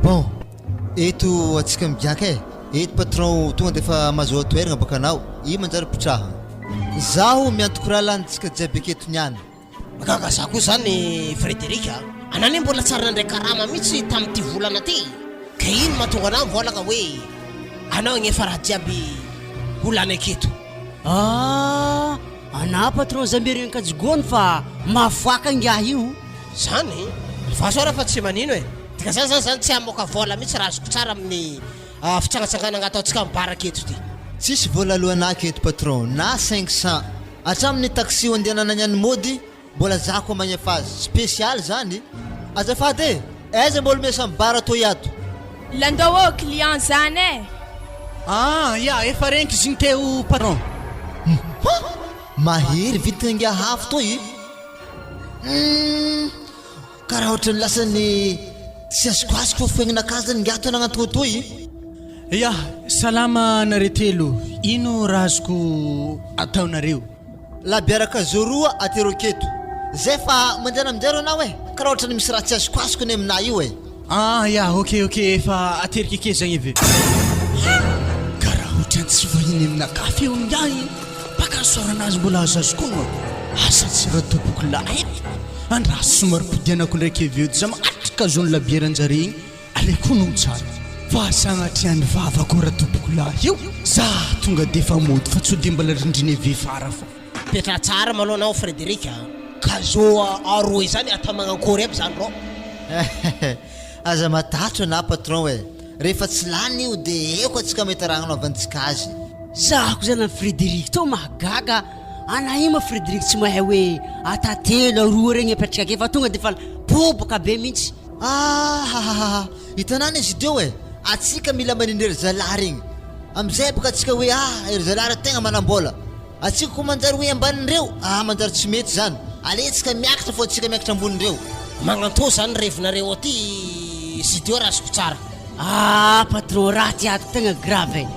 Speaker 3: Bon, eto antsika migiaka e, eto patron tonga dia efa mahazoa toeragna baka anao, io manjary pitraha. Zaho miantoko raha lanintsika jiaby aketo niany.
Speaker 5: Gaga za koa zany Frederic a! Anà anie mbola tsary nandray karama mihitsy tamin'ity volana ty ka ino mahatonga anà mivolagna hoe anao agnefa raha jiaby ho lany aketo.
Speaker 7: Ah! Anà patron Zambery Ankajigony fa mahafoaka ingahy io.
Speaker 5: Zany? Vazo ara fa tsy manino e! Dika zany zany zany tsy hamoaka vola mihitsy raha azoko tsara amin'ny fitsangatsanganagna ataontsika amin'ny bar aketo ty.
Speaker 3: Tsisy vola alohanà aketo patron na 500. Hatramin'ny taxi ho andehanana any mody mbola za koa magnefa azy spécial zany azafady e! Aiza mbola miasa am bar toy ato?
Speaker 8: Landao ô client zany e!
Speaker 4: Ah ya efa reniko izy igny teo patron.
Speaker 3: Hum! Mahery vidina ingahy hafo toy Humm! Karaha ohatran'ny lasa ny tsy azoko fa foignanakahy zany ingahy toa nagnantogna toy.
Speaker 4: Ya, salama nareo telo, ino raha azoko ataonareo?
Speaker 3: Labiera cajot roa atero aketo. Zay fa mandehana aminjay reo anao e! Karaha ohatran'ny misy raha tsy azoko ny aminà io e!
Speaker 4: Ah ya, ok ok, efa ateriko eke zagny eve. Karaha ohatran'ny tsy vahiny aminakahy feo ingahy e! Baka nisaorana azy mbola azoazoko ogno e! Asa tsy raha tompoko lahy e! Andraso somary podianako ndraiky avy eo de za magnatitra cajot-n'ny labieran-jare igny. Aleoko hono tsara fa sagnatria ny vavako ratompokolahy io za tonga defa mody fa tsode mbola rindrina eve fara fa.
Speaker 5: Petraha tsara malou anao Frederic a! Ka zo aroe zany atao magnankory aby zany rô?
Speaker 3: Aza matahotra anah patron e! Rehefa tsy lany io de eo ka tsika mahita raha agnanaovantsika azy.
Speaker 7: Zahako zany an'i Frederic tô mahagaga anah io ma Frederic tsy mahay hoe atatelo aroa regny apetraka ake fa tonga defa boboka be mintsy.
Speaker 3: Ahahaha! Hitanà anie izy teo e! Atsika mila manindry ery zalahy regny. Amizay boka atsika hoe ah ery zalahy reo tegna manambola. Atsika koa manjary hoe ambanin'ireo, ah manjary tsy mety zany. Aletsika miakatra fô atsika miakatra ambonin'ireo.
Speaker 5: Magnantô zany revinareo aty studio raha azoko tsara.
Speaker 7: Ah patron raha ty ato tegna grave e!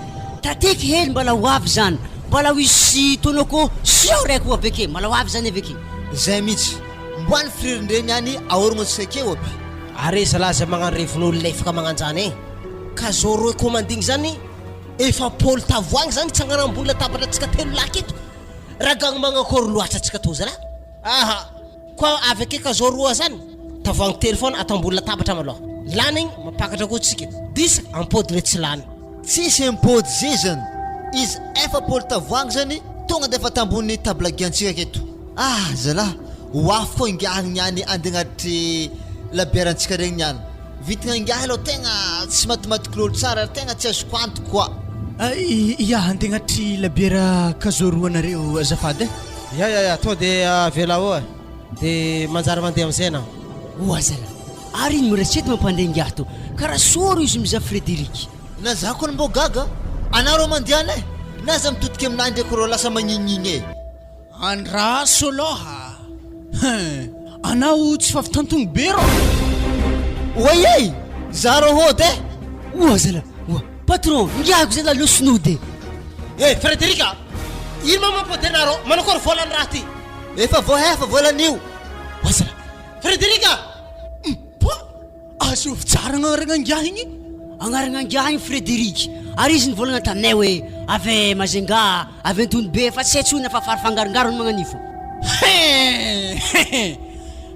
Speaker 7: Tateky hely mbala ho avy zany, mbala ho hisy tonoko siao raiky ho avy ake, mbala ho avy zany avy ake.
Speaker 3: Zay mitsy. Mboany firirindreny any aorogno tsy akeo aby.
Speaker 5: Are zalahy zay magnano revin'olo lefaka magnanjany e! Ka zao roe commanding zany 40 tavoahangy zany hitsangana ambony latabatra tsika telo lahy aketo raha gang magnakôry loatra tsika tô zalahy aha! Koa avy ake ka zao roa zany tavoahangy telo foana atao ambony latabatra malôha lany igny mampakatra koa tsika disa ampody le tsy lany.
Speaker 3: Tsisy impody zay zany izy 40 tavoahangy zany tonga defa tambony table giantsika aketo. Ah zalah, ho avy koa ingahy niany andeha agnatry labiarantsika regny niany. Vitagna ingahy aloha tegna tsy matimaty lolo tsara ary tegna tsy azoko antoko koa.
Speaker 4: Ya, andeha agnatry labiera kazoro anareo azafady eh.
Speaker 5: Ya ya ya, tonga de avelao eo eh, de manjary mandeha amizay anao.
Speaker 7: Oa zalah. Ary ino mbola tsy eto mampandeha ingahy to? Karaha soro izy mizaha Frederic.
Speaker 3: Na za kony mbô gaga, anareo mandiana eh! Na aza mitodika aminahy ndraiky rô lasa magnignigne eh!
Speaker 4: Andraso aloha hein! Anao tsy favitantongo be rô!
Speaker 3: Oay eh! Za rô hody eh!
Speaker 7: Oa zala, oa! Patron, ingahy ko zala aleo sinody eh!
Speaker 5: Eh Frederic a! Ino ma mampody anareo? Manakôry vôlan'ny raha ty?
Speaker 3: Efa voahefa vôlan'io!
Speaker 4: Oa zala!
Speaker 5: Frederic a!
Speaker 4: Mba azovy tsara agnarana ingahy igny?
Speaker 7: Agnarana ingahy igny Frederic, ary izy nivolagna taminay hoe avy Majunga, avy Antonibe, fa tsy hay tsony fa farifangarongarony magnan'io fô.
Speaker 4: Hehehe!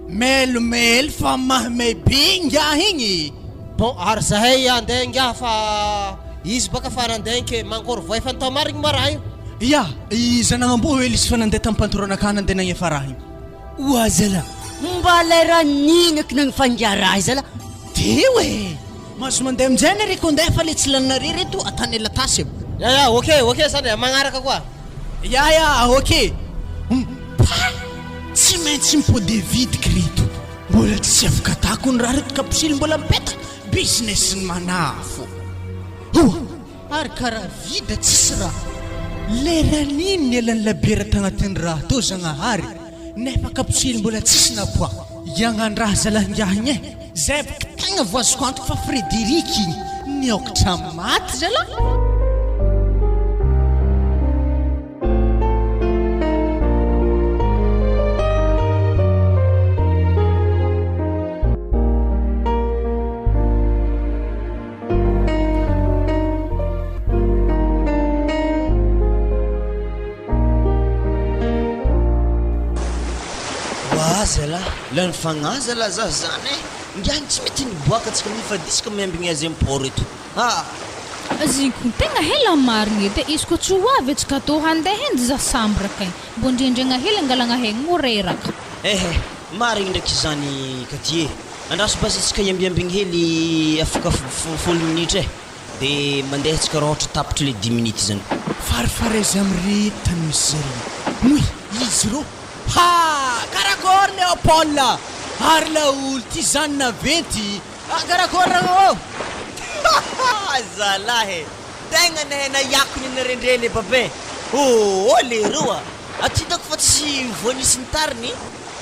Speaker 4: Melomelo fa mahmey be ingahy igny!
Speaker 5: Bon ary zahay andeha ingahy fa izy baka fa nandeha ke mankôry voay fa natao marigny ma raha io.
Speaker 4: Ya, i zanagnamboa hoe lisy fa nandeha tam pantoranakahy nandeha nagnefa raha igny.
Speaker 7: Oa zala, mba lay raha nihinako nagnifangia raha zala.
Speaker 4: Teo e! Mahazo mandeha aminjay nare ko ndeha fa le tsy laninare reto atany latasy e.
Speaker 5: Ya ya ok ok zany e, magnaraka koa.
Speaker 4: Ya ya ok. Mpa! Tsy maintsy mipode vidiky reto. Mbola tsy afaka atako ny raha reto kaposily mbola mipetaka, business ny manafo. Oa! Ary karaha vide tsisy raha. Leran'iny ny elan'ny labiera tagnatin'ny raha teo Zagnahary nefa kaposily mbola tsisy napoaka. Iagnandraha zalahy ngiahy igny e! Zay bka tegna voazoko antoka fa Frederic igny niôkatra maty zalahy.
Speaker 1: Wa zalah, lany fagnahy zalah za zany eh! Ngiahy tsy mety niboaka tsika mifadisika miambigny azy am port eto ah!
Speaker 2: Ziko tegna hela marigny edy e, izy koa tsy ho avy antsika tô handeha edy za sambra kay, mbô ndrendregna hely angalagna hegny moa reraka.
Speaker 1: Ehe, marigny ndraiky izany Katie e! Andraso basy antsika hiambiambigny hely afaka folo minitra e! De mandeha antsika raha ohatra tapitra le dix minutes zany.
Speaker 4: Farifaraiza amin'ireto tany misy zare? Moi, izy rô! Ha! Karakôry Léopold! Ary laolo ty zany naventy Ah karakôry raha ô!
Speaker 1: Haha! Zalahy e! Tegna nahena iako ny narendreny e Babin! Ô leroa! Aty hitako fa tsy voanisy ny tariny.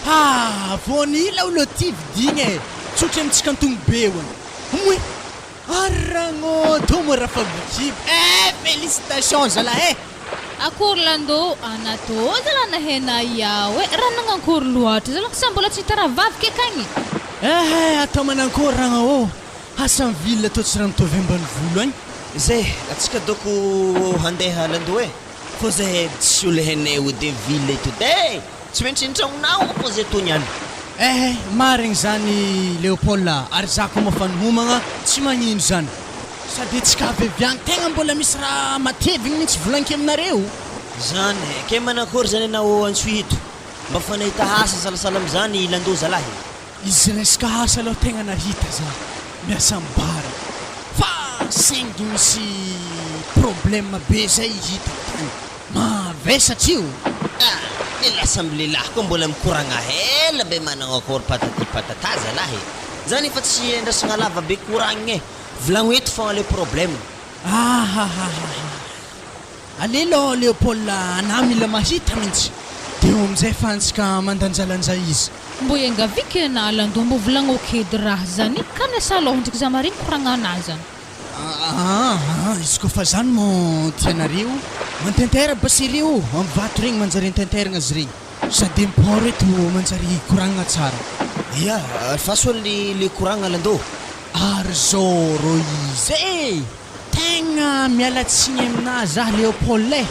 Speaker 4: Ha! Voanila olo ty vidigna e! Tsotry amintsika antogno be io an! Moi! Aragno tomo rafabokibo eh! Félicitations zalahy eh!
Speaker 2: Akory lando ana tô zala nahena iao e raha nagnankory loatra zala sa mbola tsy hita rahavavy ke kagny.
Speaker 4: Eh atao manankory ragna ô! Asa am ville tô tsy raha mitovy ambanivolo agny.
Speaker 1: Zay atsika doko handeha lando e! Fô zay tsy olo henay ody ville eto de tsy maintsy an-tragnonao fô zay tô niany.
Speaker 4: Eh marigny zany Léopold a! Ary za koa moa fa nihomagna tsy magnino zany. Sady tsy ka avy avy agny tegna mbola misy raha matevigny mintsy volaniko aminareo.
Speaker 1: Zany e! Ke manakory zany anao antsohihy eto? Mba fa nahita asa salasala amizany i Lando zalahy e!
Speaker 4: Izy resaka asa aloha tegna nahita za miasa am bar fa saingy misy problème be zay hitako tagny mavesatra io.
Speaker 1: Ah! Ny lasa am lehilahy koa mbola mikoragna ela be managno akory patati patata zalahy e! Zany efa tsy andrasagna lava be koragnigna e! Volagno eto fogna le problème.
Speaker 4: Ahahahaha Aleo Léopold anah mila mahita mintsy de eo amizay fantsika mandanjalanja izy.
Speaker 2: Mbô iangaviako ianah landoha mbô volagno kedy raha zany ka ny asa alôha ndriky za marigny koragna anah zany.
Speaker 4: Aa izy koa fa zany mo tianareo mantentera basy reo am vato regny manjary antenteragna azy regny sady import eto manjary koragna tsara.
Speaker 1: Ya, alifaso le le koragna landô.
Speaker 4: Ary zao rô izy e! Tegna miala tsiny aminà zah Léopold e!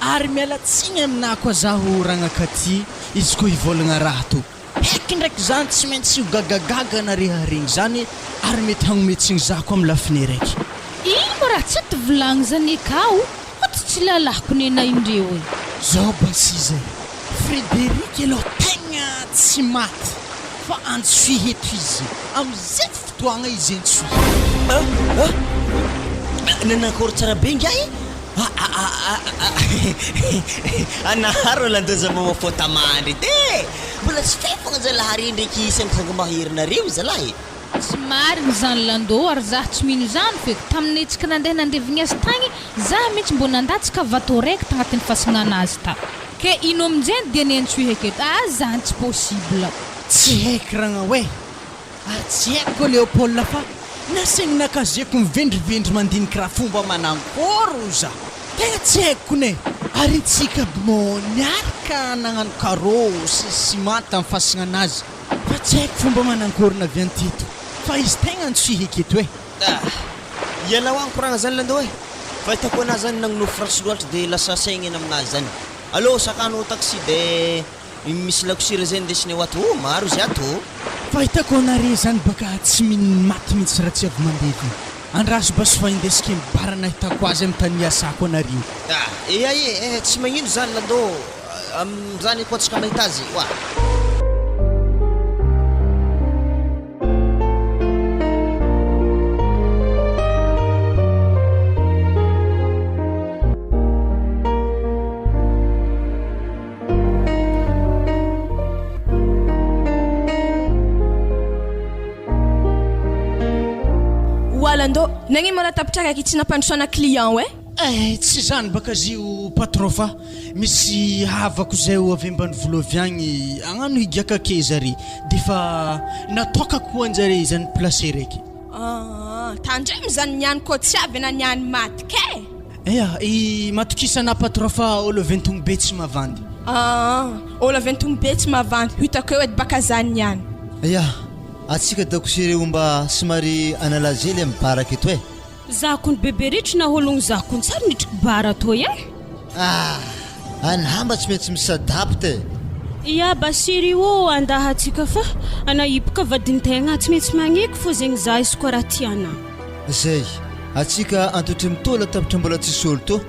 Speaker 4: Ary miala tsiny aminà koa zaho Ragnakaty izy koa hivôlagna raha to. Heky ndraiky zany tsy maintsy ho gagagaga nare haregny zany ary mety hagnome tsiny zah koa amy lafiny raiky.
Speaker 2: Ino ma raha tsy ato vilagny zany ekao fa tsy tsy lalahiko nenay indreo e.
Speaker 4: Zao basy izy e! Frederic aloha tegna tsy maty fa antsohihy eto izy amizay fotoagna izy antsohihy.
Speaker 1: Ah ah! Nanakôry tsara be ingahy? Anahary Rolandoza mamafô tamandry edy e! Mbola tsy fay fogna zalahy re ndraiky sangisangy maherinareo zalahy e!
Speaker 2: Tsy marigny zany Lando ary zah tsy mino izany feky tamin'ny tsika nandeha nandevigny azy tagny zah mintsy mbô nandatsaka vato raiky tagnatin'ny fasignana azy ta. Ke ino aminjeny dia niantsoy aketo ah zany tsy possible.
Speaker 4: Tsy haiko ragnao e! Ary tsy haiko koa Léopold fa nasaigny nakaziako mivendrivendry mandiniky raha fomba manankory hoy za. Tegna tsy haiko kony e! Ary ntsika aby mô niaraka nagnano carreau sy ciment tamin'ny fasignana azy fa tsy haiko fomba manankory naviany teto fa izy tegna ntsy eto e!
Speaker 1: Ah! Ialao agny koragna zany landao e! Fa hitako anah zany nagnonofy ratsy loatra de lasa saigny eny aminazy zany. Allo sakano taxi de misy lakosira zay ndesiny ao ato oh! Maro izy ato oh!
Speaker 4: Fa hitako anare zany baka tsy mino ny maty mintsy raha tsy avy mandevina. Andraso baso fa indesiko eny bara nahitako azy am tany iasako anareo.
Speaker 1: Ah! Eya e! Eh tsy magnino zany landao amzany koa tsika mahita azy oa!
Speaker 8: Oalando, nagnino ma tapitra araiky tsy nampandrosoana client eh?
Speaker 4: Eh, tsy zany baka zio patron fa misy havako zay ho avy ambanivolo avy agny agnano higiaka ake zare defa natokako ho anjare zany place raiky.
Speaker 8: Ah, tandremo zany niany koa tsy avy ana niany maty kay.
Speaker 4: Eya, i matokisa anah patron fa olo avy antogno be tsy mavandy.
Speaker 8: Ah, olo avy antogno be tsy mavandy, ho hitako eo edy baka zany niany.
Speaker 3: Eya, atsika dakosia reo mba somary analazely am baraka eto eh.
Speaker 9: Za kony bebe ritra na hologno za kony tsary nitriky bara toy eh.
Speaker 3: Ah! Anah mba tsy maintsy mi-s'adapte e!
Speaker 9: Ia Basiry ô andahatsika fa ana hipoka vadintegna tsy maintsy magneky fô zegny za izy koa raha tiana.
Speaker 3: Zay, atsika antotry mitola tapitra mbola tsisy olo to.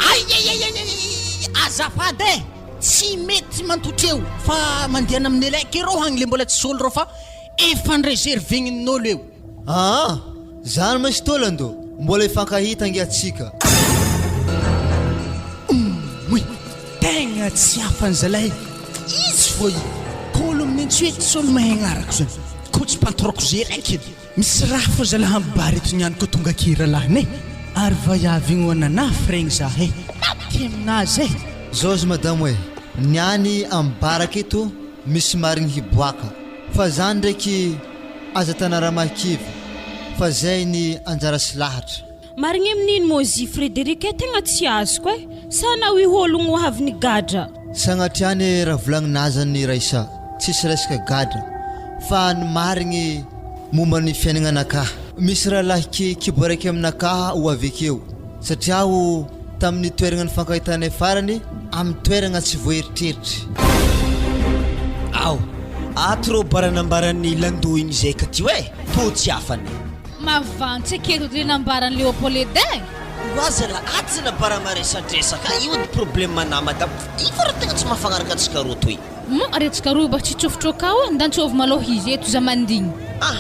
Speaker 4: Aiaiaiaiaiaiai azafady eh! Tsy mety mantotry eo fa mandehana amin'ny elaiky rô hagny le mbola tsisy olo rô fa efa ni-reservegnin'olo eo.
Speaker 3: Aa! Zany mintsy Tolando, mbola hifankahita ange atsika.
Speaker 4: Ouii! Tegna tsy hafa ny zalahy izy fô io. Kôlo mintsy hoe tsy olo mahay agnarako zany. Kô tsy pantorako ze raiky edy. Misy raha fô zalahy am bar eto niany kô tonga aky ralahiny e. Ary vaiavy igny oa nanafy regny za e. Maty aminazy e.
Speaker 3: Zao zy madamo e, niany am bar aketo misy marigny hiboaka. Fa zany ndraiky aza tanara mahakivy fa zay ny anjara sy lahatra.
Speaker 9: Marigny amin'ino moa zy Frederic e tegna tsy azoko e! Sa anao io ologno ho avy nigadra?
Speaker 3: Sagnatria anie raha volagnin'azany Raissa tsisy resaka gadra fa ny marigny momba ny fiaignananakahy. Misy rahalahy kibo araiky aminakahy ho avy akeo satria aho tamin'ny toeragna nifankahitanay farany amin'ny toeragna tsy voaeritreritry.
Speaker 1: Ao, ato rô bara nambaran'i Lando igny zay ka ty oe, tô tsy afany.
Speaker 2: Mavantsy aketo le nambaran'i Léopold e!
Speaker 1: Oa zala ato zala bara maresadresaka io edy problème anah madame io fa raha tegna tsy mahafagnaraka antsika roa toy.
Speaker 2: Moa re tsika roa mba tsy hitsofotroka ao e, ndantsôvy malôha izy eto za mandigny.
Speaker 1: Ah!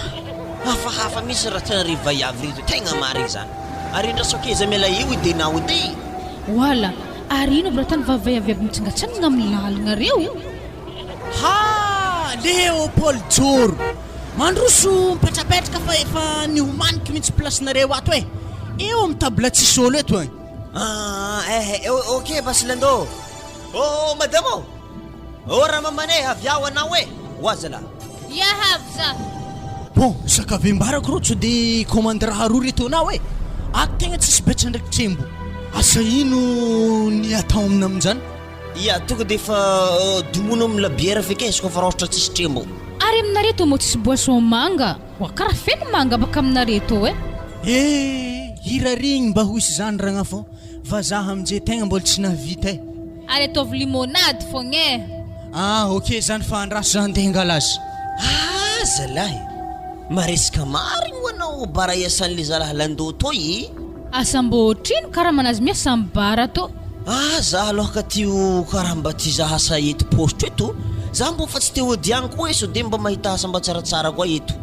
Speaker 1: Hafahafa mihitsy raha tena ry vaiavy reto, tegna marigny zany. Ary indraso keza miala eo i Denao edy e!
Speaker 2: Wala, ary ino aby raha tany vavaiavy aby mitsangatsangana amin'ny lalagna reo?
Speaker 4: Ha! Léopold Joro! Mandroso mipetrapetraka fa efa nihomaniko mihitsy place-nareo ato e! Eo amin'ny table tsisy olo eto e!
Speaker 1: Ah, eh, eh, ok Basilando! Oh, madame ô! Oh, Ramamane, avy ao anao e! Ho aza lah!
Speaker 2: Ia avy za!
Speaker 4: Bon, zakavem-barako rô tsy de commande raha roa reto anao e! Ato tegna tsisy betsa ndraiky trembo. Asa ino ny atao amina amin'izany?
Speaker 1: Ia, tonga de efa domono amin'ny labiera feky e, izy koa fa raha ohatra tsisy trembo.
Speaker 2: Ary aminareo tô moa tsisy boisson manga? Oa karaha feno manga baka aminareo tô e!
Speaker 4: Eh! Irariagny mba ho hisy zany ragnafô. Vazaha amnjay tegna mbola tsy nahavita e.
Speaker 2: Ary ataovy limonade fogna e.
Speaker 4: Ah ok zany fa andraso za andeha hangala azy.
Speaker 1: Ah zalahy! Maresaka marigny ho anao bara iasan'le zalahy Lando toy e!
Speaker 2: Asa mbô otrino karamanazy miasa am bara tô.
Speaker 1: Ah za aloha ka ty ho karaha mba ty za asa eto paositro eto, za mbô fa tsy te hody agny koa e sao de mba mahita asa mba tsaratsara koa eto.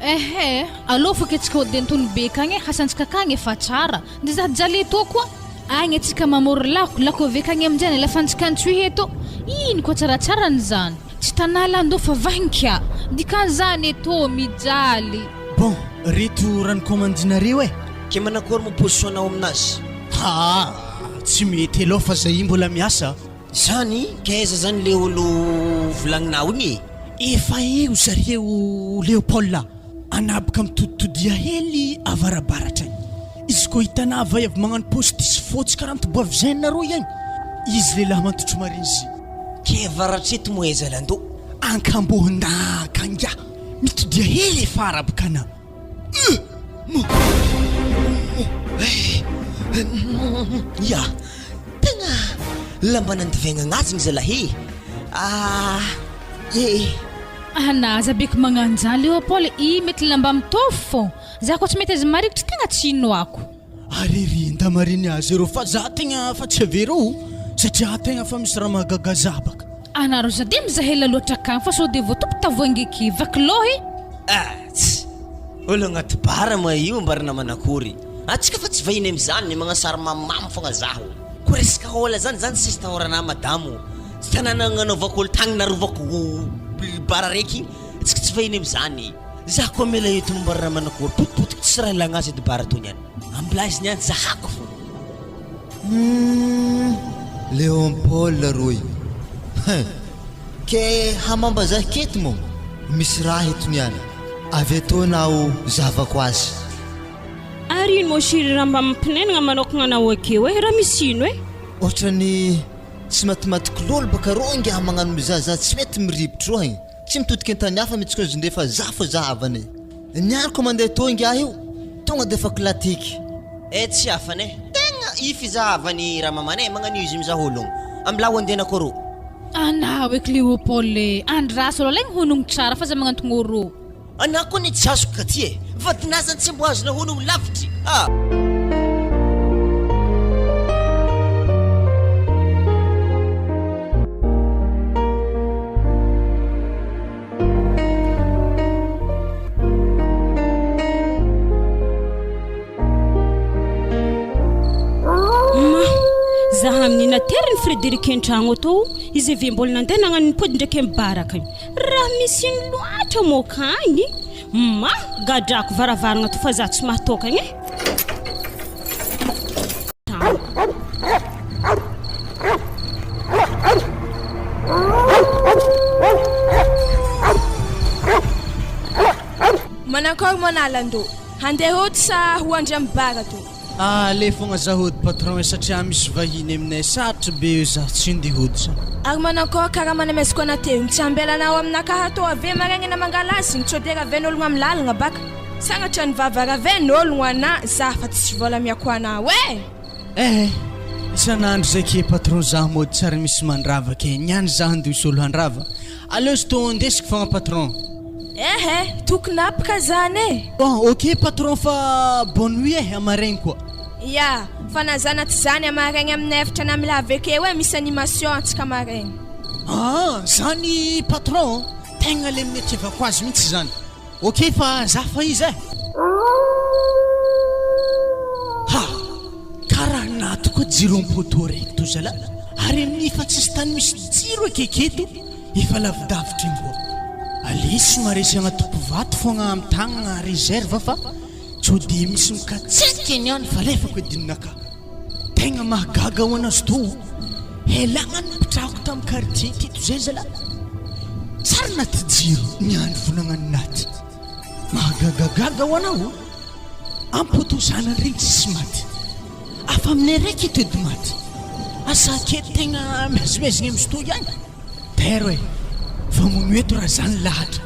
Speaker 2: Ehe, aleo foky antsika hody antony be kagny e, hasantsika akagny efa tsara. Dia za jale tô koa. Agny atsika mamory lako, lako avy akagny aminjay ny lafantsika antsohihy eto. Ino koa tsaratsarany zany? Tsy tanala ando fa vahiny ka. Dikan'izany eto mijaly.
Speaker 4: Bon, reto raha ny commandinareo eh.
Speaker 1: Ke manakory moa position nao aminazy?
Speaker 4: Haa, tsy mety aloha fa zay mbola miasa.
Speaker 1: Zany k'aiza zany le olo volagninao igny e?
Speaker 4: Efa eo zareo Léopold a! Anabaka mitoditodia hely avarabaratra agny. Izy koa hitanà vay avy magnano postisy fotsy karaha mitoboavy zen arô iagny. Izy lehilahy mantotro marigny zy.
Speaker 1: Ke avaratra eto moa aiza lando?
Speaker 4: Ankambohondaka angaha. Mitodia hely efa arabaka anà.
Speaker 1: Ya, tegna lamba nandivaigna azy igny zalahy e! Ah, eh.
Speaker 2: Ana aza beko magnano zany Léopold i mety lamba mitovy fô za koa tsy mety azy marikitry tegna tsy inoako.
Speaker 4: Ary ry ndamariny azy ireo fa za tegna fa tsy avy ireo satria tegna fa misy raha mahagaga za baka.
Speaker 2: Anareo za de mizaha ela loatra akagny fa sao de voatopy tavoahangy aky vaky loha e.
Speaker 1: Ah tsy! Olo agnaty bar moa io ambarana manakory? Antsika fa tsy vahiny amizany, magnano sary mamimamy fogna zaho. Ko resaka ôla zany zany tsisy atahorana madamo. Tsy tanàna agnanaovako olo tagny narovako bar araiky igny, antsika tsy vahiny amizany. Za koa mila eto ambarana manakory, potipotiky tsisy raha ilagna azy edy bar tô niany. Ambilazy niany zahako fô.
Speaker 3: Humm Léon Paul roy hein! Ke hamambazaha keto moa misy raha eto niany avy etoana aho zahavako azy.
Speaker 9: Ary ino moa chérie raha mba mampinainagna manokagna anao akeo eh, raha misy ino eh?
Speaker 3: Otrany tsy matimatiko lôly baka rô ingahy magnano mizahazaha tsy mety miribotro rô hein! Tsy mitodika an-tany hafa mitsy koa zndre fa za fô zahavana e! Ny ahy ko mandeha tô ingahy io tonga de efa klatiky.
Speaker 1: Eh tsy hafana eh! Tegna i fizahavany ramamana eh, magnano izy mizaha ologno. Ambilao andehanako rô.
Speaker 2: Anao eky Léopold e! Andraso aloha alaigny honogno tsara fa aza magnantogno rô.
Speaker 1: Anah koa anie tsy azoko ka ty e! Vadinah zany tsy mbo azonao honogno lavitry ah!
Speaker 9: Ma, zaha amin'ny naterin'i Frédéric an-tragno atao, izy avy mbola nandeha nagnano nipody ndraiky mibaraka io. Raha misy ino loatra moka agny, ma, gadrako varavaragna to fa za tsy mahatokagna e.
Speaker 8: Manakory manala ndo? Handeha hody sa ho andry am bar to?
Speaker 4: Aleo fogna za hody patron e satria misy vahiny aminay sarotry be eo za tsy ndeha hody zany.
Speaker 8: Ary manakory karama nameziko ana teo igny tsy ambelanao aminakahy atô ave maraigny na mangala azy igny tsode raven'ologno am lalagna baka sagnatra ny vava raven'ologno ana za fa tsisy vola amiako anao e!
Speaker 4: Eh! Isan'andro zay ke patron za mody tsary misy mandrava ke niany za handoa hisolo handrava aleo sto andesiko fogna patron.
Speaker 8: Eh eh! Tokony apaka zany e!
Speaker 4: Bon ok patron fa bonne nuit eh amaregny koa.
Speaker 8: Ya, fa na za na tsy za ny amaregny amin'ny efitra na milave keo e misy animation antsika amaregny.
Speaker 4: Ah! Zany patron tegna le minetevako azy mintsy zany. Ok fa za fa iza eh! Ha! Karaha nato koa jiro am poteau raiky to zalah ary amin'ny efa tsisy tany misy jiro akaiky eto efa lavidavitra iny koa. Aleo somary asiagna topi-vato fogna am tagnagna reserve fa sao de misy mikatsaiky eny any fa alefako edy ninakah. Tegna mahagaga ho anazy tô o! Helagna nipitrahako tam quartier teto zay zalah! Tsary naty jiro niandry vo nagnano naty! Mahagagagaga ho anao o! Am-poto zanany regny tsisy maty! Afa aminay raiky eto edy maty! Asa aketo tegna mihazohezigny am sto ihany! Tero e! Vamono eto raha zany lahatra.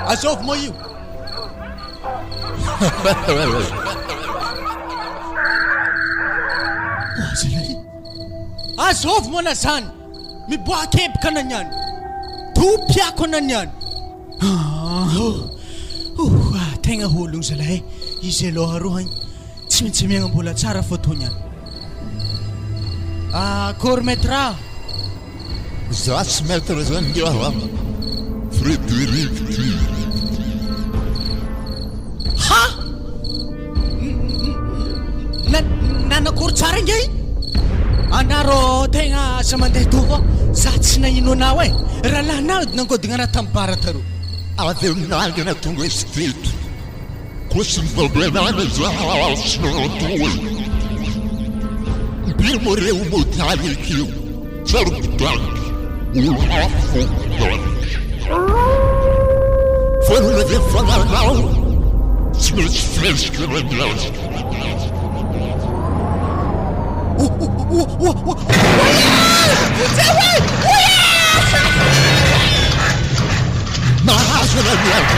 Speaker 4: Azovy moa io? Oazalahy. Azovy moa na zany? Miboaha keboka naniany. Dopiako naniany. Ah, tegna ologno zalahy e. Izy aloha aroa agny tsy maintsy amiagna mbola tsara fotoagna agny. Akory maître ah.
Speaker 10: Za tsy maître zany ngiahy a. Frédéric ty.
Speaker 4: Ha! Na nanakory tsara ingahy? Anah rô tegna aza mandeha tô fa za tsy nahino anao e! Rahalahinao edy nangodagna anah tamin'ny bar taloha.
Speaker 10: Avy amin'alina tonga izy teto. Koa tsy nivambenana izaho tsy nanao toa e. Be moa reo mody any ekeo. Tsarobidanitra, olo hafa fô danitra. Fa ny rehefa nanao, tsy maintsy fezika na miazaka. Mahazo na miazaka.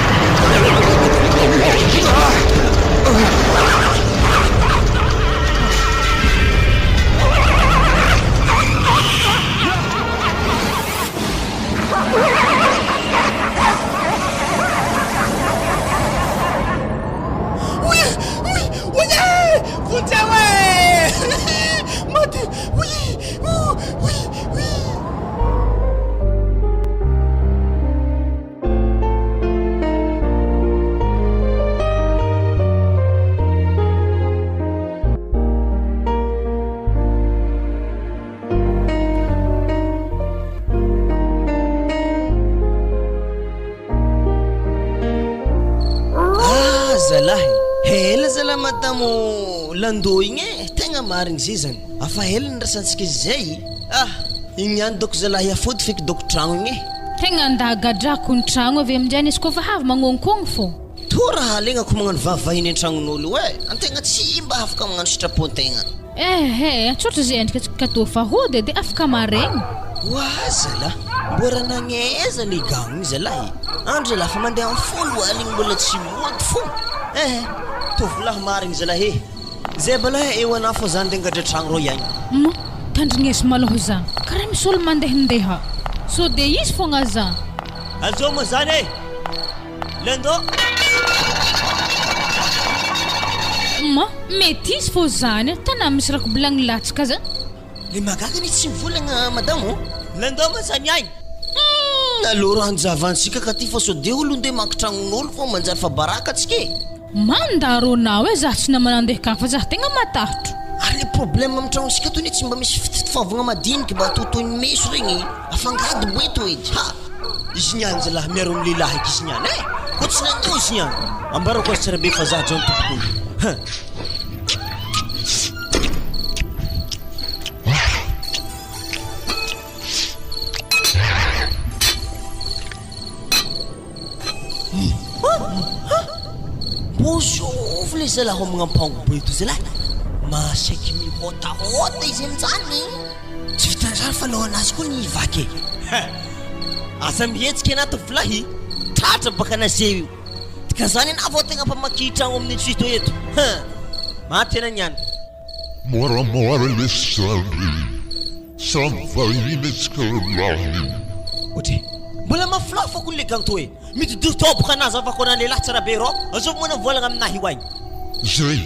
Speaker 4: Vonjeo e! Maty! Oy! Oy! Oy!
Speaker 1: Ah zalahy, ela zalahy madamo Lando igny e, tegna marigny zay zany, afa ela nirasantsika izy zay, ah igny ihany dôko zalahy afody feky dôko tragno igny e.
Speaker 2: Tegna andagadrako ny tragno avy aminjany izy koa fa avy magnonkogno fô.
Speaker 1: Toa raha alegnako magnano vavahiny an-tragnon'olo io e, antegna tsy mba afaka magnano sitrapon-tegna.
Speaker 2: Eh eh, tsotra zay endrika tsy kado fa hody de afaka maregny.
Speaker 1: Oa zalah, mbô raha nagnaiza le gagno igny zalahy e? Andro zalah fa mandeha am folo aligny mbola tsy mody fô eh eh, tovolahy marigny zalahy e, zay balahy eo anah fô za nde angadra tragno rô iagny.
Speaker 2: Humm, tandrigneso malôha za, karaha misy olo mandehandeha, sô de izy fôgna za.
Speaker 1: Azô moa zany e! Lando.
Speaker 2: Ma, mety izy fô zany tanà misy rakobilagny latsaka zany.
Speaker 1: Le mahagaga anie tsy mivolagna madamo ô. Lando ma zany agny. Humm aleo ranjavantsika ka ty fa sao de olo nde maka tragnon'olo fô manjary fa baraka tsika e.
Speaker 2: Manda rô nao e zah tsy namana andeha kany fa zah tegna matahotro.
Speaker 1: Ary le problème am tragnontsika ato anie tsy mba misy fitaovagna madiniky mba atao toy ny meso regny afangady mbo eto edy ha! Izy niany zalahy miaro am lehilahy eky izy niany eh! Koa tsy nandoa izy niany! Ambarako azy tsara be fa zah John tompoko io hein! Bonjour le zalahy homagna ampango be to zalahy Mahaseky mihotahota izy amin'izany Tsy vitan'izany fa lohanazy koa ny vaky e Aza mihetsika ianah tovolahy Tratra baka naze io Ka zany ianah vao tegna mpamaky tragno amin'ny tsito eto Maty ianah niany
Speaker 10: Moramora le sandry Samy vahiny antsika lahy.
Speaker 1: Ohatry mbola mafilafy kony le gang toa e! Mididoro tôboka anah zavako anah lehilahy tsara be rô! Azovy moa navoalagna aminahy io agny.
Speaker 10: Zay,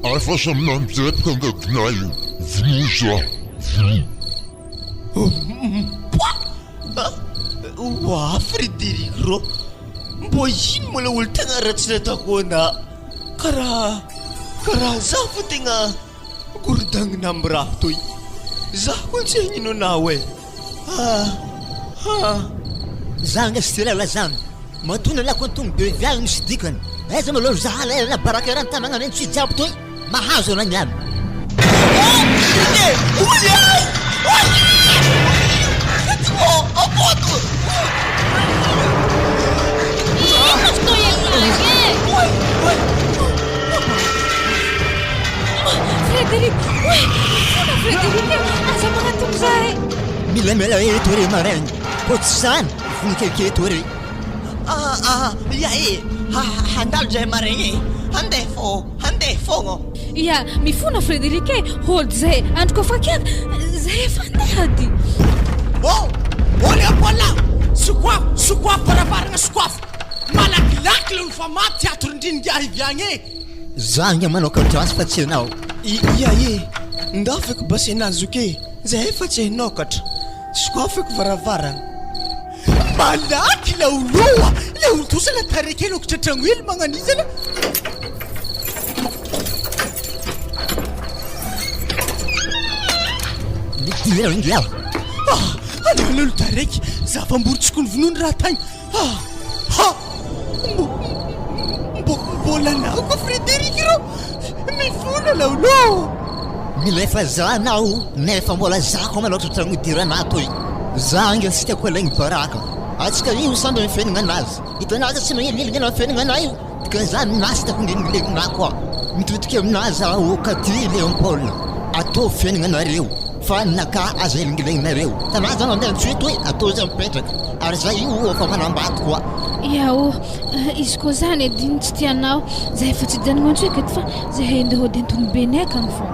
Speaker 10: afa samy nampirepoka angadinay io, vonoy za, vonoy.
Speaker 1: Poa! Oa Frederic rô! Mbô ino moa le olo tegna ratsy nataoko anah? Karaha karaha za fô tegna. Gorodagnina am raha toy. Zaho koa tsy hagnino anao e. Ah ah.
Speaker 3: Za nga tsy lala zany. Matoa nalako an'itony be vialy misy dikany. Aiza malôha ry zahala e, baraka eran'ny tanàna reny tsy jiaby toy. Mahazo anay niany.
Speaker 2: Frédéric, oe, mifona Frédéric e, aza magnatony za e.
Speaker 3: Mila miala eto re maraigny, kô tsy zany vono kelikely eto re.
Speaker 1: Ah ah, ia e, handalo zahay maraigny e, handeha fô, handeha fôgna.
Speaker 2: Ia, mifona Frédéric e, hody zahay, andro kôfa kiaka, zahay efa handeha ady.
Speaker 4: Oh! Oh le ampoala! Sokoafo, sokoafo varavarana sokoafo! Malakilaky le olo fa maty ato rindriny ngiahy viagny e!
Speaker 3: Za ange manokatra azy fa tsy ianao.
Speaker 1: Ia e! Ndao feko basy anah zoky e! Zahay fa tsy hinokatra. Sokafeko varavarana.
Speaker 4: Malaky laoloa! Le olo to zala taraiky aloky tratragno hely magnano izy ala. Ah, aleo aleo taraiky, zava-mbory tsy kony vonoiny raha tagny. Ah, ha! Mbo, mbo, mbola nako Frédéric rô! Mivola laolo!
Speaker 3: Milefa za anao nefa mbola za koa maloatra tragno idirana ato e! Za ange tsy tiako alaigny baraka. Atsika io samby amin'ny fiaignananazy. Hitanao za tsy magneligeligny amin'ny fiaignananay io. Dikan'izany na tsy tiako angelingeligna koa. Mitodika aminazy aho ka ty Léon-Paul. Ataovy fiaignananareo. Fa ny naka aza elingelenginareo. Tanà zany mandeha antsoy eto hoe atao zay mipetraka. Ary zay io efa manambady koa.
Speaker 2: Ia ô, izy koa zany edy tsy tianao, zahay efa tsy hijanogno antsoiko eto fa zahay andeha hody antonobenay akagny fô.